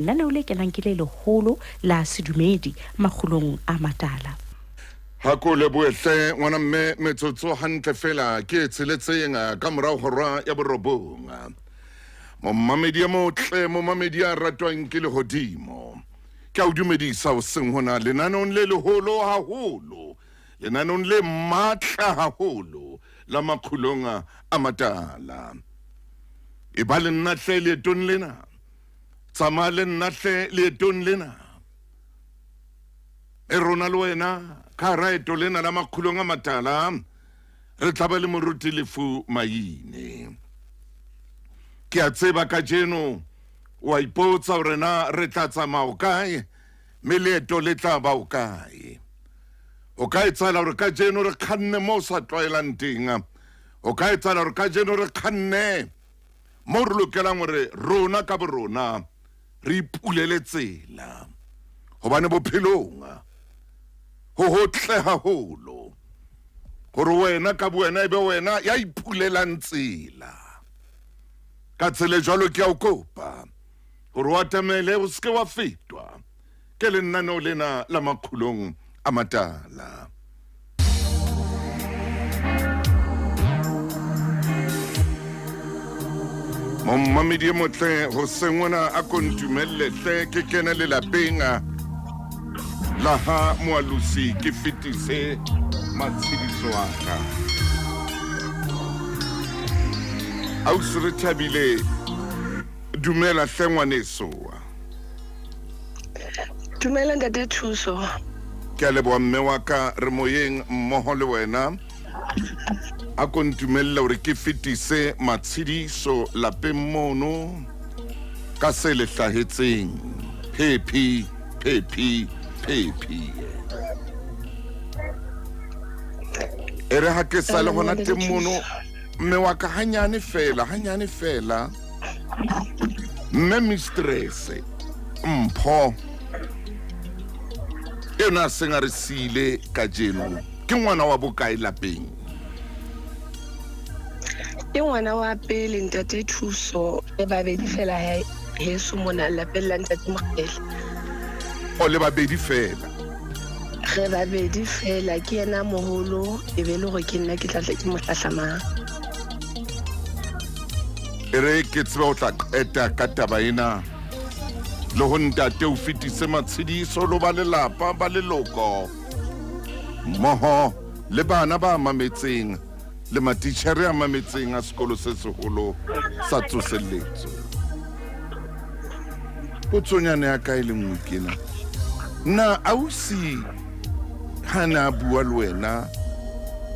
Lenaneo le kenang ke le leholo la sedumedi makgulong a matala. Ha ko lebohe hle ngwana mme metsotso hantle fela ke e tsheletseng ka morao hora ya borobong. Momamedi ya motle, momamedi ya ratwang ke lehodimo. Ke a o dumedisa hoseng hona lenaneong le leholo haholo, lenaneong le matla haholo la makgulong a matala. E ba le nna hle leetong lena. Tsamaya le nna hle leetong lena. E rona le wena ka hara eto lena la makgulong a matala re tla ba le moruti Lefu Maine. Ke a tseba kajeno wa ipotsa hore na re tla tsamaya o kae mme leeto le tla ba o kae. O ka etsahala hore kajeno re kganne mo o sa tlwaelang teng. O ka etsahala hore kajeno re kganne mo re lokelang hore rona ka borona re ipulele tsela hobane bophelong ho hotle haholo hore wena ka bowena e be wena ya ipulelang tsela ka tsela jwalo ke a o kopa hore o atamele o seke wa fetwa ke lenaneo lena la makgulong a matala. Mommamedi e motle hoseng ona a ko ntumelle hle ke kene lelapeng la ha moalosi ke fetise matshediso a ka. Ausi re thabile dumela hle ngwaneso. Dumela ntate Thuso. Ke a leboha mme wa ka re moyeng mmoho le wena. A ko ntumelle hore ke fetise matshediso lapeng mono ka se le hlahetseng. Phephi, phephi, phephi. E re ha ke sa le hona teng mono mme wa ka hanyane fela, hanyane fela. Mme mistress Mpho eno a seng a re siile kajeno ke ngwana wa bokae lapeng? Ke ngwana wa pele ntate Thuso le babedi fela heso mona lapeng la ntate Mokgele. O le babedi fela? Re babedi fela, ke yena moholo e be le gore ke nna ke tla tla ke mo hlahlamang. E re ke tsebe o tla qeta ka taba ena le ho ntate o fetise matshediso lo ba lelapa ba leloko mmoho le bana ba mametseng le matitjhere a mametseng a sekolo se seholo sa tsoseletso. Potsonyane ya ka e le nngwe ke ena, na ausi ha ne a bua le wena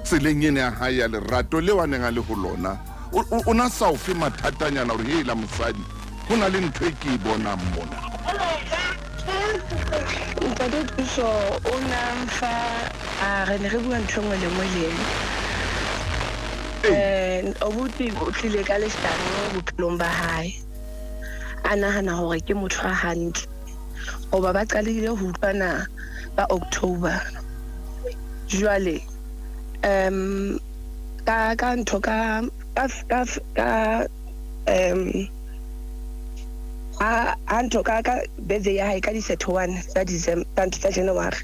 tseleng ene ya hae ya lerato leo a neng a le ho lona, o na sa o fe mathatanyana hore hela mosadi, ho na le ntho e ke e bonang mona? Ntate Thuso o na mfa a re ne re bua ntho e nngwe le nngwe le ena. Obuti o tlile ka leshano bophelong ba hae. A nahana hore ke motho a hantle. Hoba ba qalile ho utlwana ka October. Jwale um ka ka ntho ka ka ka ka um ha ha ntho ka ka birthday ya hae ka di 31 tsa December tsa ntho tsa January.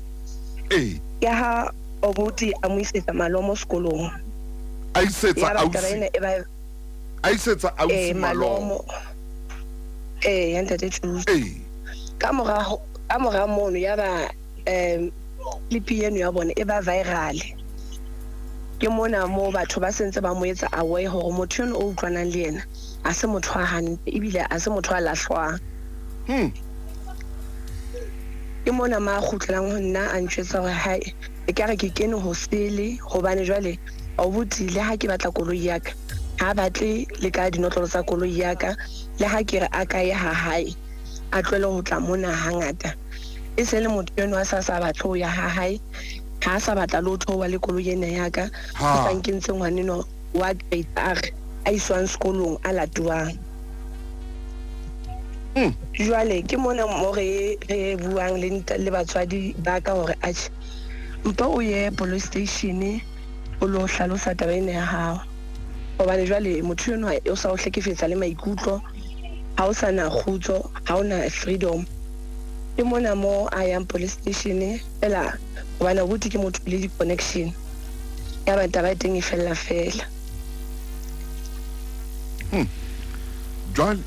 Ee. Ke ha obuti a mo isetsa malomo sekolong. A isetsa Ya ba taba ausi. ena e ba A isetsa ausi ee malomo. malomo. Ee ya ntate Thuso. Ee. Ka mora ka mora mono ya ba um clip eno ya bona e ba viral. Ke mona moo batho ba sentse ba mo etsa aware hore motho eno o utlwanang le yena a se motho a hantle ebile a se motho a lahlwang. Ke mona ma kgutlelang ho nna a ntjwetsa hore hae ekare ke kene ho sele hobane jwale abuti le ha ke batla koloi ya ka ha batle le ka dinotlolo tsa koloi ya ka le ha ke re a ka ya ha hae a tlohele ho tla mona hangata e se le motho eno a sa sa batle ho ya ha hae ha a sa batla le ho theoha le koloi ena ya ka o sa nkentse ngwaneno wa grade R a iswang sekolong a latuwang. Jwale ke mona mo re re buang le le batswadi ba ka hore atjhe mpa o ye police station o lo hlalosa taba ena ya hao hobane jwale motho enwa o sa o hlekefetsa le maikutlo. Ha o sa na kgutso, ha o na freedom. Ke mona mo a yang police station fela hobane abuti ke motho le di-connection. Ya ba taba ya teng e fella fela. Jwale,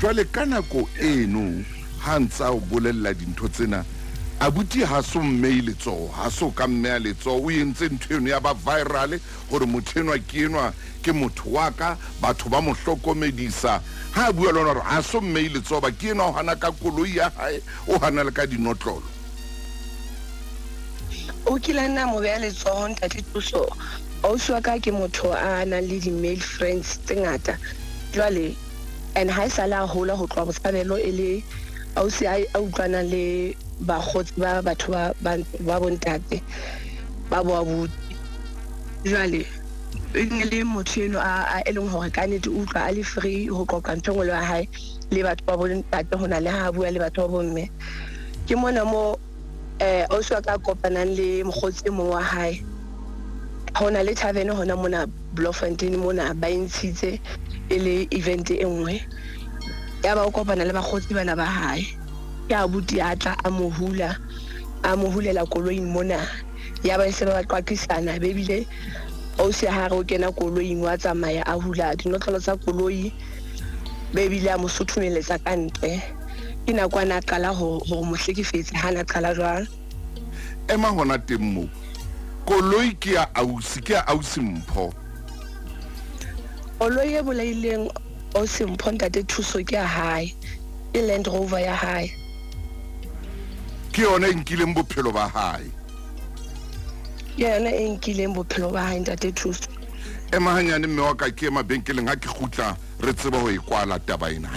jwale ka nako eno ha ntse a o bolella dintho tsena, abuti ha so mmei letsoho, ha so ka mmeya letsoho, o entse ntho eno ya ba viral hore motho enwa ke enwa ke motho wa ka, batho ba mo hlokomedisa. Ha a bua le ona hore ha so mmei letsoho, ba ke enwa o hana ka koloi ya hae, o hana le ka dinotlolo. O kile a nna mo beha letsoho ntate Thuso. Ausi wa ka ke motho a nang le di-male friends tse ngata. Jwale and ha e sale a hola ho tloha botshabelo e le ausi a utlwanang le bakgotsi ba batho ba bontate ba bo abuti. Jwale e ne le motho eno a e leng hore ka nnete o utlwa a le free ho qoqa ntho e nngwe le wa hae le batho ba bontate ho na le ha bua le batho ba bomme. Ke mona mo ausi wa ka kopanang le mokgotsi e mong wa hae. Ho na le tavern hona mona Bloemfontein mona ba e ntshitse e le event e nngwe. Ya ba o kopana le bakgotsi bana ba hae. Ke abuti a tla a mo hula, a mo hulela koloing mona. Ya ba se ba qwaqisana be bile ausi ha re o kena koloing wa tsamaya a hula dinotlolo tsa koloi be bile a mo suthumeletsa ka ntle. Ke nako ana a qala ho mo hlekefetsa ha na qala jwalo. Ema hona teng moo. Koloi ke ya ausi, ke ya ausi Mpho. Koloi e bolaileng ausi Mpho ntate Thuso ke ya hae. Ke Land Rover ya hae. Ke yona e nkileng bophelo ba hae. Ke yona e nkileng bophelo ba hae ntate Thuso. Ema hanyane mme wa ka ke mabenkeleng ha ke kgutla re tsebe ho e kwala taba ena.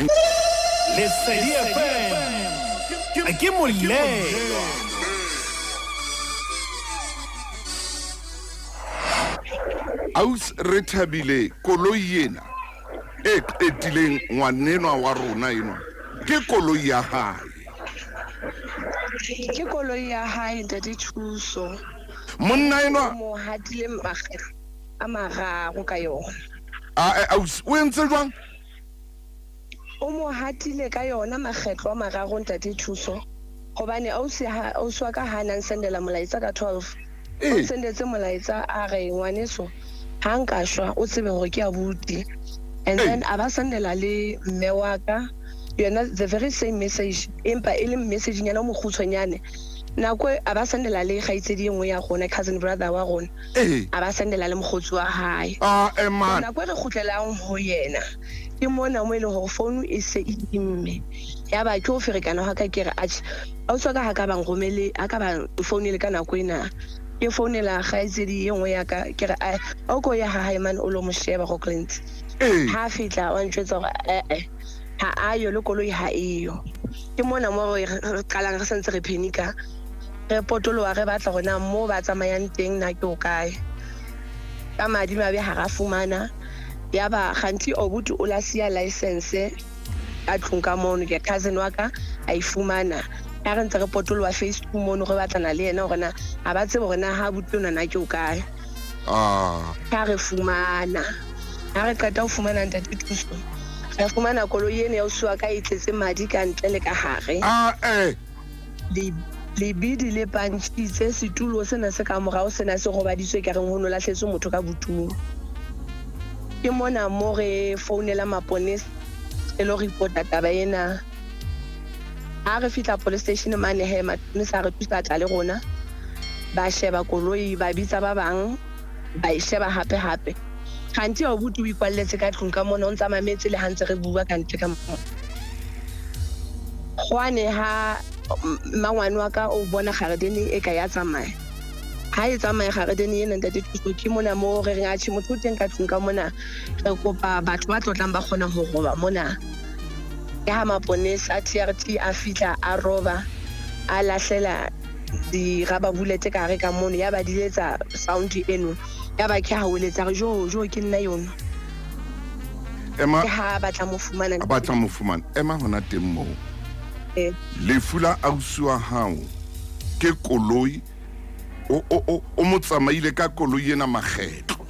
Lesedi FM ke molelwa. Aus re thabile koloi ena e qetileng ngwanenwa wa rona enwa ke koloi ya hae. Ke koloi ya hae ntate Thuso. Monna enwa mo hatile makgetlo a mararo ka yona. A aus o entse jwang? O mo hatile ka yona makgetlo a mararo ntate Thuso. Hobane ausi ha ausi wa ka ha nang sendela molaetsa ka 12. O sendetse molaetsa a re ngwaneso ha nka shwa o tsebe hore ke abuti. And then a ba sendela le mme wa ka yona the very same message empa e le message nyana o mokgutshwanyane. Nako a ba sendela le kgaitsedi e nngwe ya rona cousin brother wa rona. A ba sendela le mokgotsi wa hae. Nako e re kgutlelang ho yena ke mona mo e leng hore phone e se e imme. Ya ba ke ho ferekana ha ka ke re atjhe ausi wa ka ha ka ba nromele ha ka ba founele ka nako ena. Ke founela kgaitsedi e nngwe ya ka ke re o ko ya ha hae man o lo mo sheba Rocklands. Ha fitla wa ntjwetsa hore ha a yo le koloi ha eyo. Ke mona mo re qalang re sentse re panic-a. Re potoloha re batla hore na mo ba tsamayang teng na ke o kae. Ka madimabe ha ra fumana. Ya ba kganti obuti o la siya license ka tlung ka mono ke cousin wa ka a e fumana. Ya re ntse re potoloha Facebook mono re batlana le yena hore na ha ba tsebe hore na ha abuti ona na ke o kae. Ha re fumana. Ha re qeta ho fumana ntate Thuso. Re fumana koloi ena ya ausi wa ka e tletse madi ka ntle le ka hare. Lebidi le pantshitse setulo sena se ka morao sena se robaditswe ka reng ho no lahletswe motho ka butung. Ke mona mo re founela maponesa e lo report-a taba ena. Ha re fihla police station mane he maponesa a re thusa tla le rona. Ba sheba koloi ba bitsa ba bang ba e sheba hape hape. Kganti abuti o ikwalletse ka tlung ka mona o ntsa mametse le ha ntse re bua ka ntle ka mona. Hwane ha mangwane wa ka o bona garedeni e ka ya tsamaya. Ha e tsamaya garedeni ena ntate Thuso ke mona mo re reng atjhe motho o teng ka tlung ka mona re kopa batho ba tlotlang ba kgona ho roba mona. Ke ha maponesa a TRT a fihla a roba a lahlela di-rubber bullet ka hare ka mono ya ba di letsa sound eno ya ba ke ha o letsa re jo jo ke nna yona. Ema ke ha batla mo fumana. Batla mo fumana. Ema hona teng moo. Lefu la ausi wa hao ke koloi o mo tsamaile ka koloi ena makgetlo.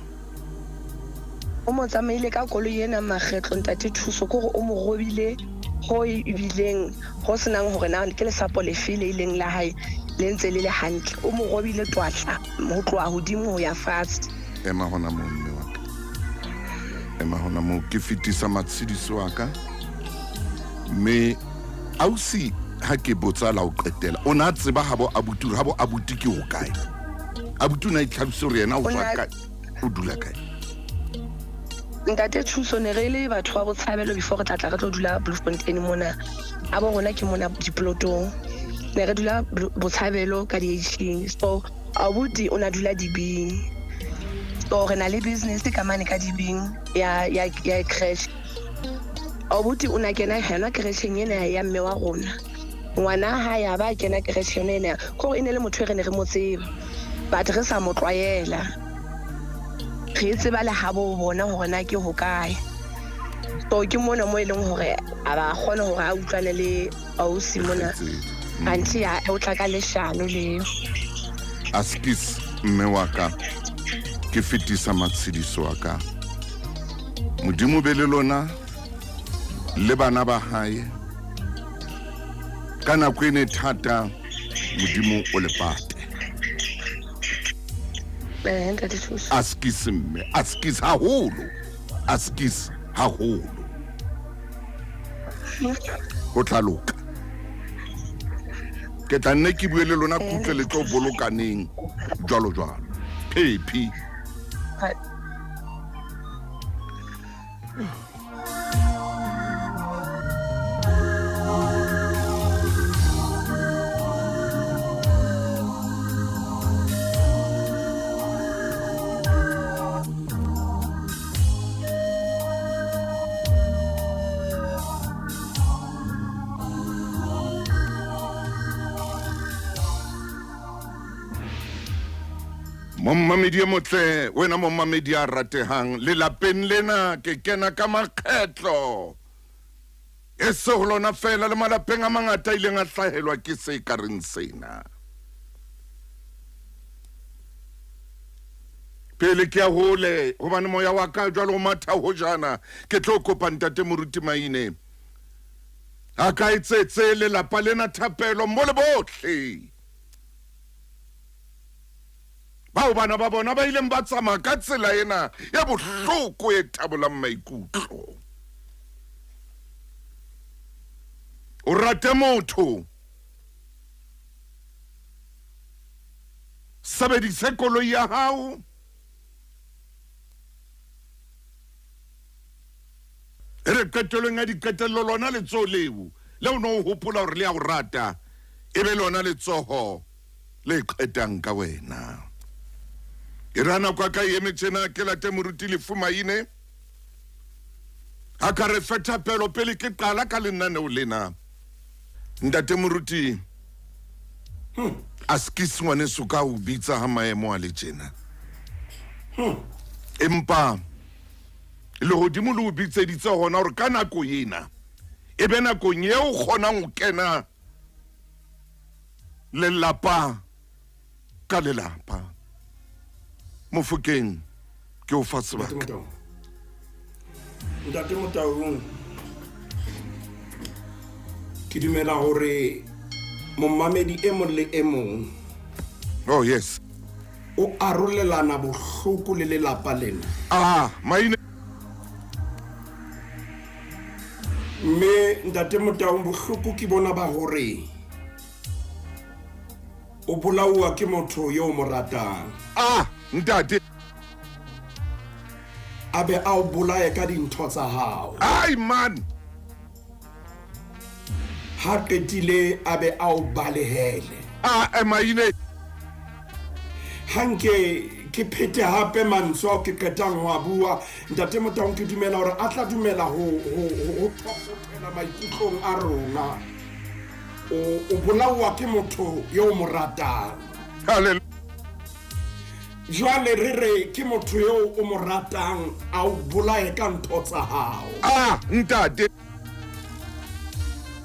O mo tsamaile ka koloi ena makgetlo ntate Thuso ke hore o mo robile Ho ebileng ho senang hore na ke lesapo lefe le ileng la hae le ntse le le hantle. O mo robile twatla ho tloha hodimo ho ya fatshe. Ema hona moo mme wa ka. Ema hona moo ke fetisa matshediso a ka. Mme ausi ha ke botsa la ho qetela o na tseba habo abuti hore habo abuti ke ho kae. Abuti o na itlhalositse hore yena o tswa kae, o dula kae. Ntate Thuso, ne re le batho ba Botshabelo before re tla tla re tlo dula Bloemfontein mona. A bo rona ke mona diplotong. Ne re dula Botshabelo ka di-H-ing. So abuti o na dula Dibing. So re na le business ka mane ka Dibing ya ya ya creche. Abuti o na kena hona creche-eng ena ya mme wa rona. Ngwana ha ya ba kena creche yona ena. Kore e ne le motho e re ne re mo tseba. But re sa mo tlwaela. Re tseba le habo bona hore na ke hokae. So ke mona mo e leng hore a ba kgone hore a utlwane le ausi mona. Anthe ya o tla ka leshano leo. Askis mme wa ka, ke fetisa matshediso a ka. Modimo be le lona le bana ba hae. Ka nako ene thata Modimo o le pate. Askis mme, askis haholo, askis haholo. Ho tla loka. Ke tla nne ke bue le lona kutlwe le tlo bolokaneng jwalo jwalo. Phephi. Mommamedi e motle, wena mommamedi a ratehang, lelapeng lena ke kena ka makgetlo. E se ho lona fela le malapeng a mangata a ileng a hlahelwa ke se ka reng sena. Pele ke ya hole, hobane moya wa ka jwalo o matha hojana, ke tlo kopa ntate Moruti Maine. A ka etsetse lelapa lena thapelo mo le bohle. Bao bana ba bona ba ileng ba tsamaya ka tsela ena ya bohloko e tabolang maikutlo. O rate motho, sebedise koloi ya hao, e re qetelong ya diqetello lona letsoho leo le o no o hopola hore le ya o rata, e be lona letsoho le qetang ka wena. E re ha nako ya ka e eme tjena, ke late Moruti Lefu Maine a ka re fe thapelo pele ke qala ka lenaneo lena. Ntate Moruti, askis ngwaneso ka o bitsa ha maemo a le tjena. Empa lehodimo le o bitseditse hona hore ka nako ena e be nakong eo o kgonang ho kena lelapa ka lelapa. Mofokeng, ke o fa sebaka. Ntate Motaung, ke dumela hore momamedi e mong le e mong Oh yes. o arolelana bohloko le lelapa lena. Ah, Maine. Mme ntate Motaung, bohloko ke bona ba hore o bolauwa ke motho yo o mo ratang. Ah, ntate. A be a o bolaye ka dintho tsa hao. Ai man. Ha qetile a be a o balehele. Ah, Maine. Hanke ke phete hape mantswe ao ke qetang ho a bua. Ntate Motaung, ke dumela hore a tla dumela ho thofothela maikutlong a rona. O bolawa ke motho yo o mo ratang. Hallelujah. Jwale re re ke motho eo o mo ratang a o bolaye ka ntho tsa hao. Ah, ntate.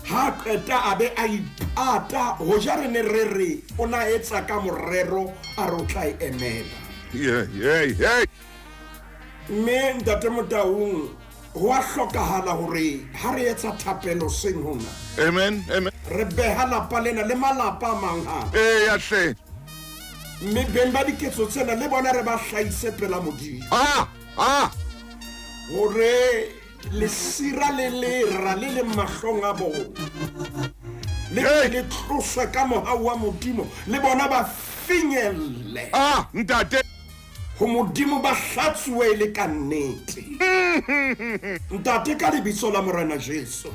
Ha qeta a be a ipata, hoja re ne re re o na etsa ka morero a re o tla e emela. Yeah, yeah, yeah. Mme ntate Motaung, Ho a hlokahala hore ha re etsa thapelo seng hona. Amen. Amen. Re beha lapa lena le malapa a mang hape. Eya hle. Mme beng ba diketso tsena le bona re ba hlahise pela Modimo. Ah, ah. Hore lesira le lera le leng mahlong a bona le Hey. le tloswe ka mohau wa Modimo le bona ba finyelle Ah, ntate. ho Modimo ba hlatsuwe e le ka nnete. Ntate ka lebitso la Morena Jesu.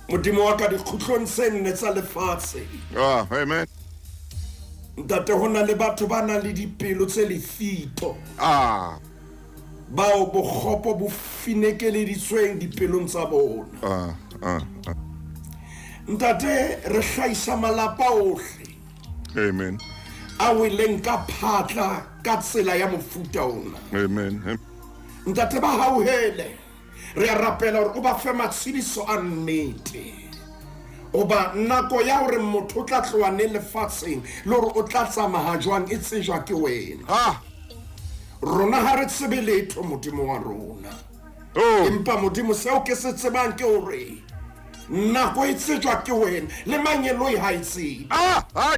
Modimo wa ka dikgutlong tse nne tsa lefatshe. Ah, amen. Ntate ho na le batho ba nang le dipelo tse lefito. Ah. Bao bokgopo bo finekeleditsweng dipelong tsa bona. Ah, ah, ah. Ntate re hlahisa malapa ohle. Amen. A weleng ka phatla ka tsela ya mofuta ona. Amen. Ntate ba hauhele. Re a rapela hore o ba fe matshediso a nnete. Hoba nako ya hore motho o tla tloha neng lefatsheng le hore o tla tsamaya jwang e tsejwa ke wena. Ah. Rona ha re tsebe letho Modimo wa rona. Oh. Empa Modimo seo ke se tsebang ke hore nako e tsejwa ke wena le mangeloi ha e tsebe. Ah, ah.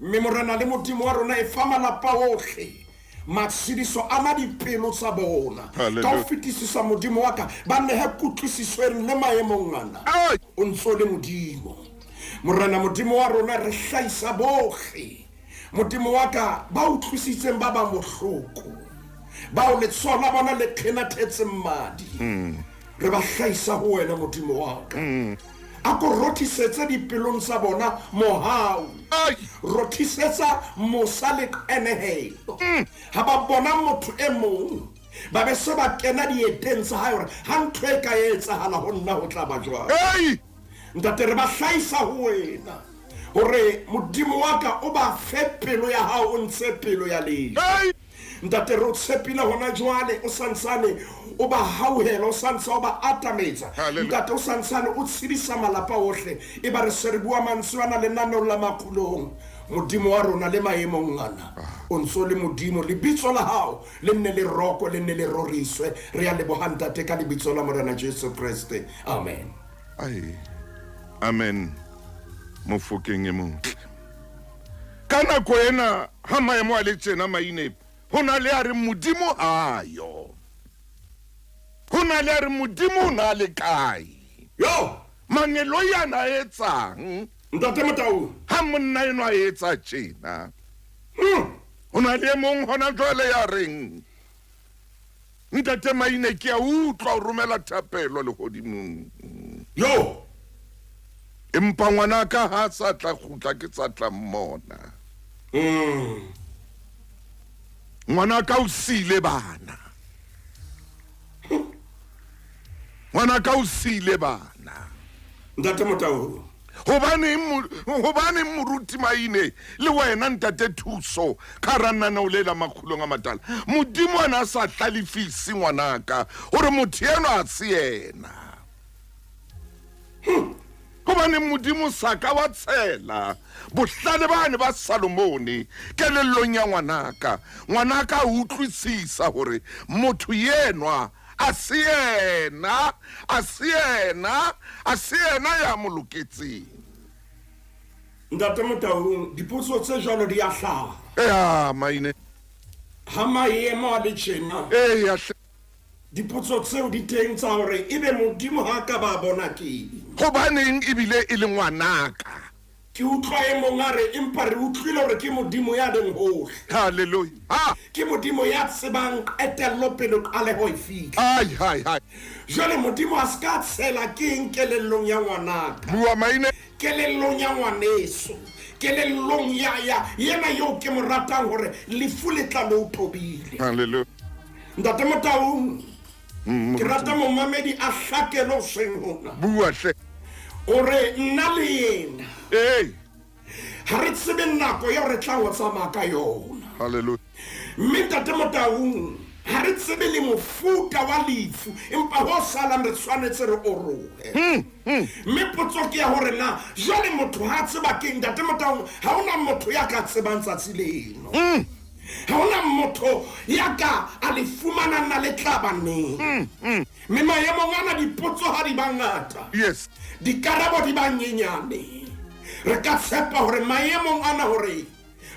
Mme Morena le Modimo wa rona e fa malapa ohle matshediso a ma dipelo tsa bona. Hallelujah. Ka ho fetisisa Modimo wa ka ba nehe kutlwisiso e reng le maemong ana. Ai. O ntso le Modimo. Morena Modimo wa rona re hlahisa bohle. Modimo wa ka ba utlwisitseng ba bang bohloko. Bao letsoho la bona le kgenathetseng madi. Re ba hlahisa ho wena Modimo wa ka. A ko rothisetse dipelong tsa bona mohau. Ai. Rothisetsa mosa le qenehelo. Ha ba bona motho e mong ba be se ba kena dieteng tsa hae hore ha ntho e ka etsahala ho nna ho tla ba jwang. Ei. Ntate re ba hlahisa ho wena hore Modimo wa ka o ba fe pelo ya hao o ntshe pelo ya lejwe. Ei. Ntate re o tshepile hona jwale o santsane o ba hauhela o santse o ba atametsa. Hallelujah. Ntate o santsane o tshedisa malapa ohle e ba re se re bua mantswe ana lenaneong la Makgulong. Modimo wa rona le maemong ana o ntso le Modimo lebitso la hao le nne le rokwe le nne le roriswe. Re a leboha ntate ka lebitso la Morena Jesu Kreste. Amen. Ai. Amen. Mofokeng e motle. Ka nako ena ha maemo a le tjena maine ho na le a re Modimo ha yo. Ho na le a re Modimo o na le kae. Yo. Mangeloi ana a etsang? Ntate Motau. Ha monna enwa a etsa tjena. Ho na le e mong hona jwale ya reng Ntate Maine ke a utlwa o romela thapelo lehodimong. Yo. Empa ngwanaka ha a sa tla kgutla ke sa tla mmona. Ngwanaka o siile bana. Ngwanaka o siile bana. Ntate Motau. Hobaneng moruti Maine le wena ntate Thuso ka hara lenaneo le la Makgulong a Matala. Modimo ana a sa hlalefise ngwanaka hore motho enwa a se yena. Hobaneng Modimo sa ka wa tshela bohlale bane ba Salomone kelellong ya ngwanaka. Ngwanaka a utlwisisa hore motho enwa a se yena, a se yena, a se yena ya mo loketseng. Ntate Motaung, dipotso tse jwalo di a hlaha. Eya, Maine. Ha maemo a le tjena. Eya, hle. Dipotso tseo di teng tsa hore ebe Modimo ha ka ba bona keng. Hobaneng ebile e le ngwanaka? Ke utlwa e mong a re empa re utlwile hore ke Modimo ya leng hohle. Hallelujah. Ha. Ke Modimo ya tsebang qetello pele qaleho e fihla. Ai, ai, ai. Jwale Modimo a se ka tshela keng kelellong ya ngwanaka? Bua Maine. Kelellong ya ngwaneso. Kelellong ya ya yena eo ke mo ratang hore lefu le tla le o tobile. Hallelujah. Ntate Motaung, ke rata momamedi a hlakele hoseng hona. Bua hle. O re nna le yena. Ee. Ha re tsebe nako eo re tla ho tsamaya ka yona. Hallelujah. Mme Ntate Motaung, ha re tsebe le mofuta wa lefu empa ho salang re tshwanetse re orohe. Mme potso ke ya hore na jwale motho ha tseba keng Ntate Motaung, ha hona motho ya ka tsebang tsatsi leno. Ha hona motho ya ka a le fumanang na le tla ba neng. Mme maemong ana dipotso ha di ba ngata. Yes. Dikarabo di ba nyenyane. Re ka tshepa hore maemong ana hore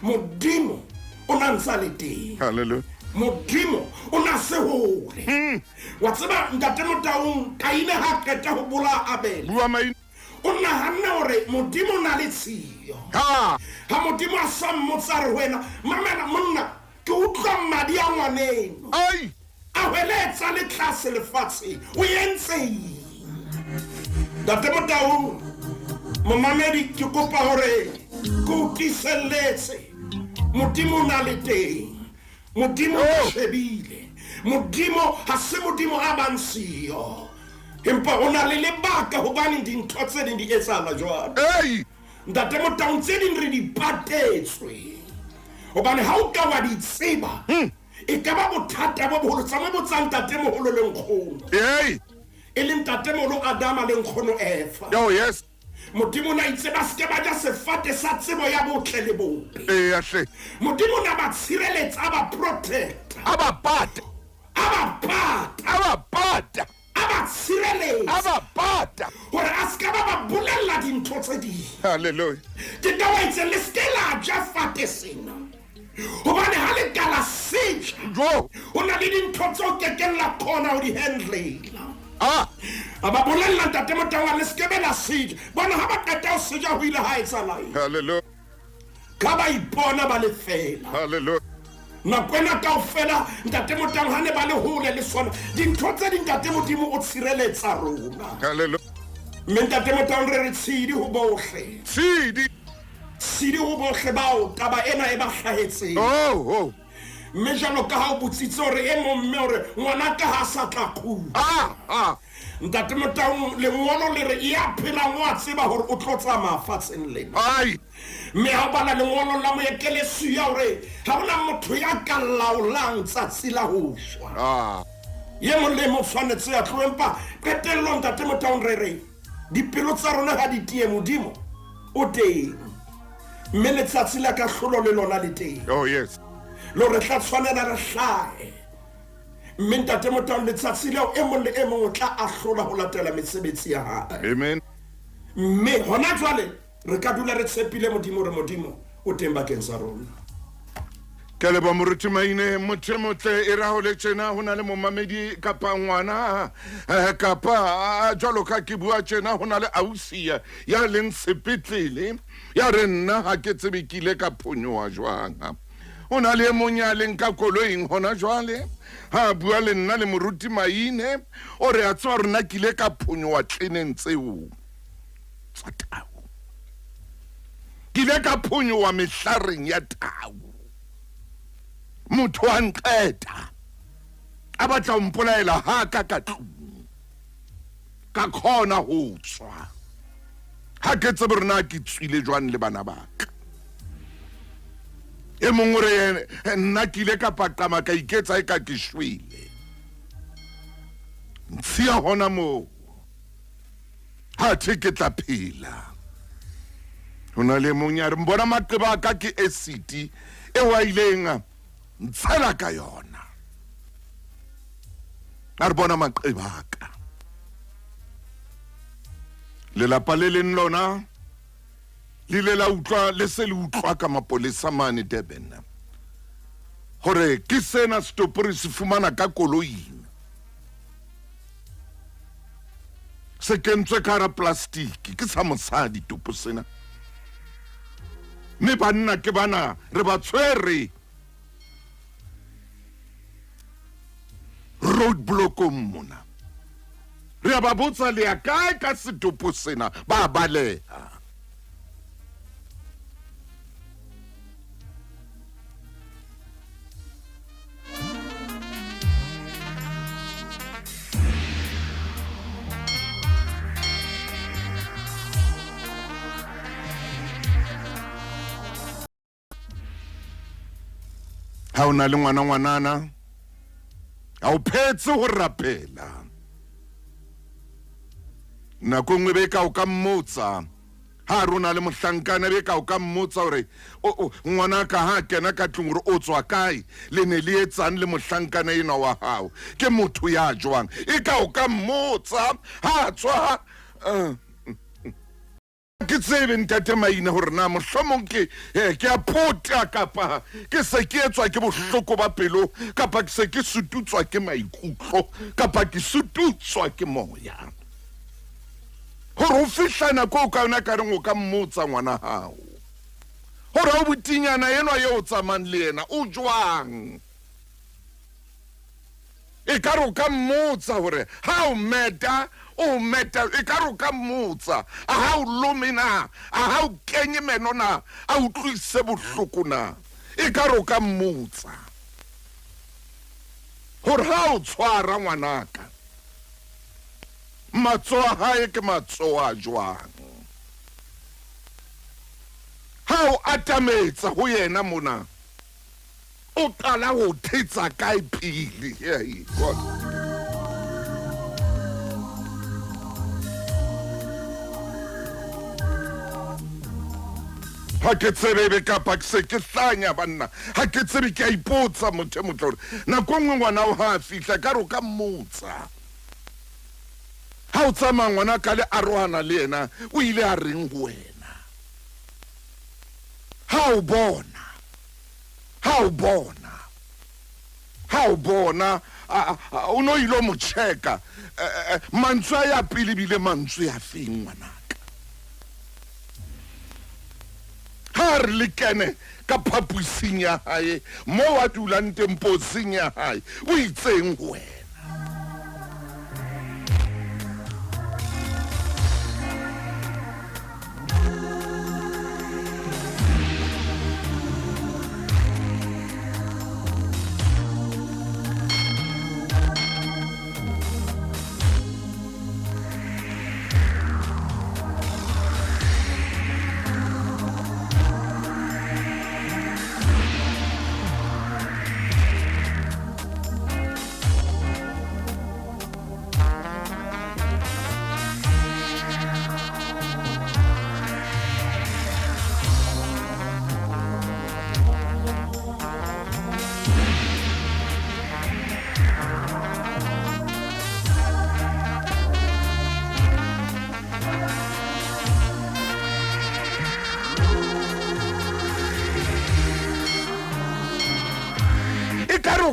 Modimo o na ntsa le teng. Hallelujah. Modimo o na se hole. Wa tseba Ntate Motaung, Kaine ha qeta ho bolaya Abele. Bua maina. O nahanne hore Modimo o na le tshiyo. Ha. Ha Modimo a sa mmotsa a re ho wena, mamela monna, ke utlwa madi a ngwaneno. Ai. A hweletsa le tlase lefatsheng. O entseng? Ntate Motaung, momamedi, ke kopa hore ke o tiiselletse. Modimo o na le teng. Modimo o shebile. Modimo ha se Modimo a bang siyo. Empa o na le lebaka hobane dintho tse ding di etsahala jwalo. Ei. Ntate Motaung, tse ding re di patetswe. Hobane ha o ka wa di tseba, e ka ba bothata bo boholo. Tsa mo botsa ntatemoholo le nkgono. Ei. E le ntatemoholo Adama le nkgono Eva. Oh yes. Modimo o ne a itse ba se ke ba ja sefate sa tsebo ya botle le bobe. Eya hle. Modimo o ne a ba tshireletsa, a ba protecta. A ba pata. A ba pata. A ba pata. A ba tshireletsa. A ba pata. Hore a se ka ba ba bolella dintho tse ding. Hallelujah. Ke ka wa itse le se ke la ja fate sena. Hobane ha le ka la se ja, Jo. ho na le dintho tseo kekeng la kgona ho di handlela. Ah. A ba bolella Ntate Motaung le se ke be la se ja. Bona ha ba qeta ho se ja ho ile ha etsahala eng? Hallelujah. Ka ba ipona ba le fela. Hallelujah. Nako ena kaofela Ntate Motaung ha ne ba le hole le sona dintho tse ding Ntate Modimo o tshireletsa rona. Hallelujah. Mme Ntate Motaung re re tshidi ho bohle. Tshidi. Tshidi ho bohle bao taba ena e ba hlahetseng. Oh, oh. Mme jwalo ka ha o botsitse hore e mong mme hore ngwana ka ha sa tla kgutla. Ah, ah. Ntate Motaung, lengolo le re ya phelang o a tseba hore o tlo tsamaya fatsheng lena. Ai. Mme ha o bala lengolo la moekelesia hore ha hona motho ya ka laolang tsatsi la ho shwa. Ah. Ye mong le mong tshwanetse a tlohe, empa qetellong Ntate Motaung re re dipelo tsa rona ha di tiye, Modimo o teng. Mme letsatsi la kahlolo le lona le teng. Oh yes. Le hore tla tshwanela re hlahe. Mme Ntate Motaung letsatsi leo e mong le e mong o tla ahlola ho latela mesebetsi ya hae. Amen. Mme hona jwale re ka dula re tshepile Modimo hore Modimo o teng bakeng sa rona. Ke a leboha Moruti Maine, motho e motle e ra ho le tjena ho na le momamedi kapa ngwana kapa jwalo ka ke bua tjena ho na le ausi ya leng sepetlele ya re nna ha ke tsebe ke ile ka phonyoha jwang. O na le e mong ya leng ka koloing hona jwale ha bua le nna le Moruti Maine o re a tseba rona ke ile ka phonyoha tleneng tseo tsa tau. Ke ile ka phonyoha mehlareng ya tau. Motho a nqeta a batla ho mpolaela ha ka ka tlung. Ka khona ho tswa. Ha ke tsebe hore na ke tswile jwang le bana ba ka. E mong o re nna ke ile ka paqama ka iketsa e ka ke shwele. Ntshiya hona moo. Ha the ke tla phela. Ho na le mong ya re mbona maqeba a ka ke acid eo a ileng ntshela ka yona. A re bona maqeba a ka. Lelapa le leng lona le ile la utlwa le se le utlwa ka mapolesa mane Durban hore ke sena setopo re se fumana ka koloing se kentswe ka hara plastiki ke sa mosadi topo sena mme banna ke bana re ba tshwere roadblockong mona re a ba botsa le ya kae ka setopo sena ba baleha. Ha o na le ngwana ngwanana ha o phetse ho rapela. Nako nngwe be ka o ka mmotsa Ha re o na le mohlankana be ka o ka mmotsa hore ngwanaka ha kena ka tlung hore o tswa kae, le ne le etsang le mohlankana enwa wa hao, ke motho ya jwang, e ka o ka mmotsa ha tswa. Ke tsebe ntate Maina hore na mohlomong ke ke a phota kapa ke se ke etswa ke bohloko ba pelo kapa ke se ke sututswa ke maikutlo kapa ke sututswa ke moya. Hore o fihla nako o ka yona ka reng o ka mmotsa ngwana hao hore o botinyana enwa eo o tsamayng le yena o jwang. E ka re o ka mmotsa hore ha o meta o meta, e ka re o ka mmotsa a ha o lome na, a ha o kenye meno na, a utlwise bohloko na. E ka re o ka mmotsa hore ha o tshwara ngwanaka matsoho a hae ke matsoho a jwang. Ha o atametsa ho yena mona o qala ho thetsa kae pele. Hey God. Ha ke tsebe kapa ke se ke hlanya banna, ha ke tsebe, ke a ipotsa motho e motle hore nako nngwe ngwana o ha fihla ka re o ka mmotsa ha o tsamaya ngwana ka le arohana le yena o ile a reng ho wena ha o bona, ha o bona, ha o bona o no ile mo checka mantswe a ya pele bile mantswe a feng ngwanaka. Ha re le kene ka phapusing ya hae mo a dulang teng posing ya hae o itseng ho wena.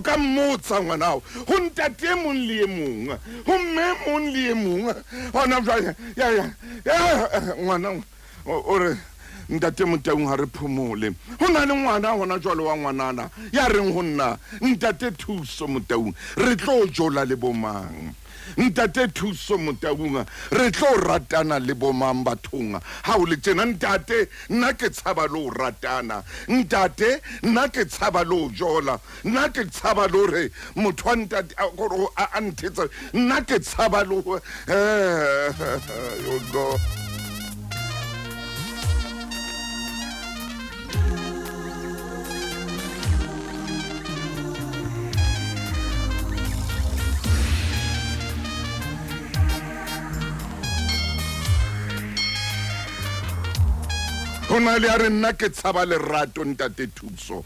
Ka mmotsa ngwanao ho ntate e mong le e mong, ho mme e mong le e mong hona jwale ya ngwana o re ntate Motaung ha re phomole. Ho na le ngwana hona jwale wa ngwanana ya reng ho nna ntate Thuso Motaung re tlo jola le bomang, ntate Thuso Motaung re tlo ratana le bomang bathong. Ha o le tjena ntate nna ke tshaba le ho ratana, ntate nna ke tshaba le ho jola, nna ke tshaba le hore motho a ntate a nthetsa, nna ke tshaba le ho go. Ho na le a re nna ke tshaba lerato ntate Thuso,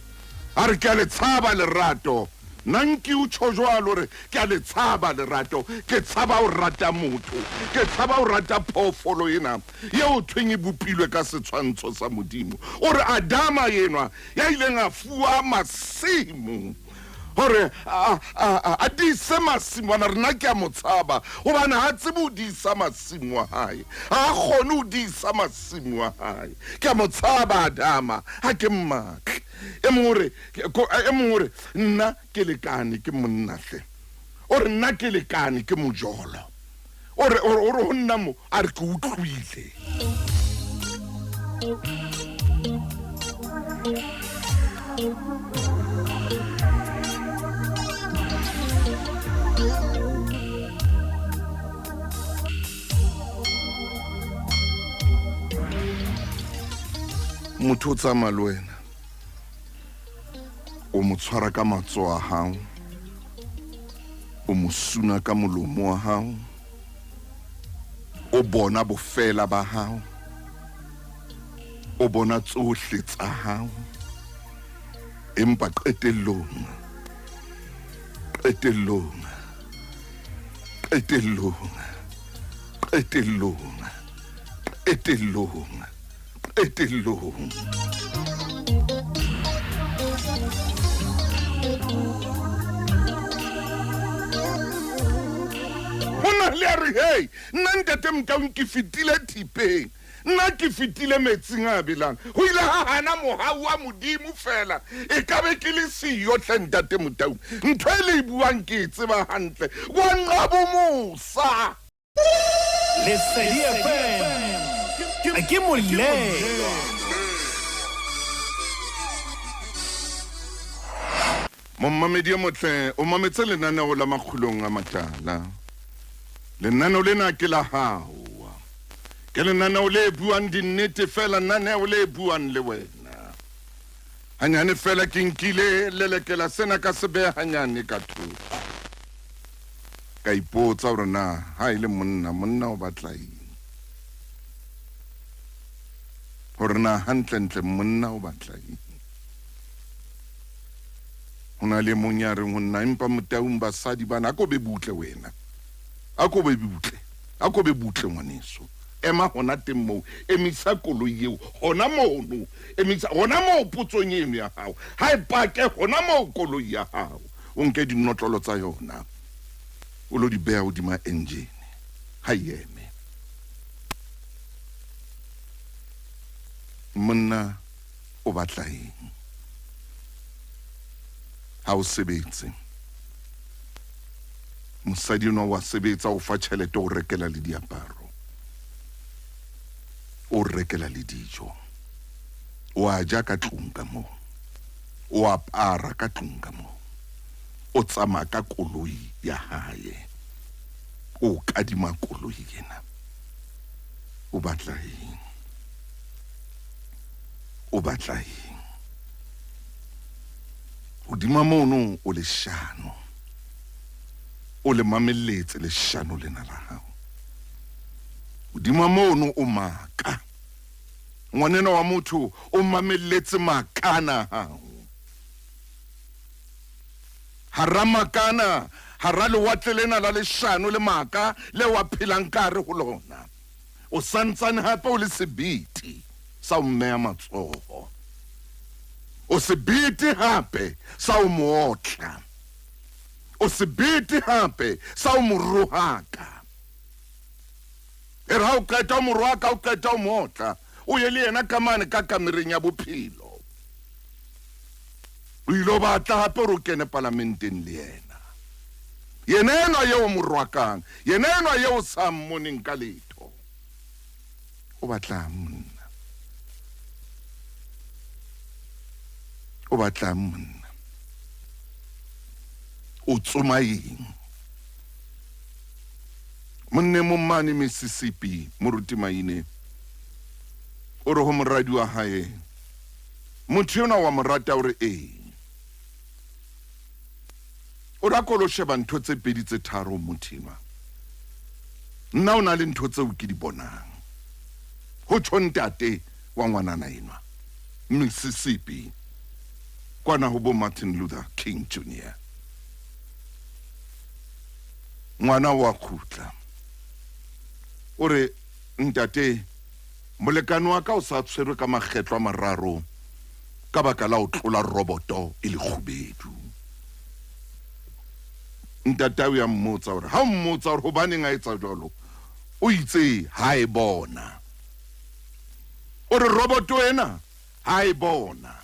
a re ke a le tshaba lerato, nna nke o tjho jwalo re ke a le tshaba lerato, ke tshaba ho rata motho, ke tshaba ho rata phoofolo ena eo thweng e bopilwe ka setshwantsho sa Modimo. O re Adama enwa ya ileng a fuwa masimo hore a dise masimo ana, rena ke a mo tshaba hobane ha tsebe ho disa masimo a hae, ha kgone ho disa masimo a hae. Ke a mo tshaba Adama, ha ke mmatle. E mong o re nna ke lekane ke monna hle, o re nna ke lekane ke mojolo, o re ho nna mo a re ke utlwile. Motho o tsamaya le wena o mo tshwara ka matsoho a hao, o mo suna ka molomo wa hao, o bona bofela ba hao, O bona tsohle tsa hao, empa qetellong, qetellong, qetellong, qetellong, qetellong, qetellong. Ho na le a re, Hei, nna Ntate Mtaung ke fetile thipeng. Nna ke fetile metsing a belang. Ho ile ha hana mohau wa Modimo feela. E ka be ke le siyo hle Ntate Motau. Ntho e le e buang ke e tseba hantle. Wa nqabo mosa. Lesedi FM ke molelwa. Mommamedi e motle, o mametse lenaneo la Makgulong a Matala. Lenaneo lena ke la hao. Ke lenaneo le buang dinnete fela, naneo le buang le wena. Hanyane fela ke nkile lelekela sena ka se beha hanyane ka thoko. Ka ipotsa hore na ha e le monna, monna o batla eng? Hore na hantlentle monna o batla eng? Ho na le mong ya reng ho nna, empa Motaung basadi bana, a ko be butle wena. A ko be butle. A ko be butle ngwaneso. Ema hona teng moo. Emisa koloi eo hona mono. Emisa hona moo potsong eno ya hao. Ha e pake hona moo koloi ya hao. O nke dinotlolo tsa yona. O lo di beha hodima engine. Ha e eme. Monna o batla eng? Ha o sebetse. Mosadi enwa wa sebetsa, o fa tjhelete, o rekela le diaparo, o rekela le dijo, o a ja ka tlung ka moo, o apara ka tlung ka moo, o tsamaya ka koloi ya hae, o kadima koloi ena. O batla eng? O batla eng? Hodima mono o leshano. O le mamelletse leshano lena la hao. Hodima mono o maka. Ngwaneno wa motho o mamelletse makana hao. Hara makana, hara lewatle lena la leshano le maka le wa phelang ka hare ho lona. O santsane hape o le sebete sa ho mmeha matsoho. O sebete hape sa ho mo otla. O sebete hape sa ho mo rohaka. E re ha o qeta ho mo rohaka, o qeta ho mo otla, o ye le yena ka mane ka kamereng ya bophelo. O ile o batla hape hore o kene palamenteng le yena. Yena enwa eo o mo rwakang, yena enwa eo o sa mmoneng ka letho. O batlang monna? O batlang monna? O tsoma eng? Monne mong mane Mississippi, Moruti Maine, o re ho moradi wa hae, motho enwa wa mo rata, o re ee. O re a ko lo sheba ntho tse pedi tse tharo motho enwa. Nna o na le ntho tseo ke di bonang. Ho tjho ntate wa ngwanana enwa, Mississippi, kwana ho bo Martin Luther King Junior. Ngwana o a kgutla. O re, Ntate, molekane wa ka o sa tshwerwe ka makgetlo a mararo ka baka la ho tlola roboto e le kgubedu. Ntatao ya mmotsa hore ha o mmotsa hore hobaneng a etsa jwalo, o itse ha e bona. O re roboto ena ha e bona.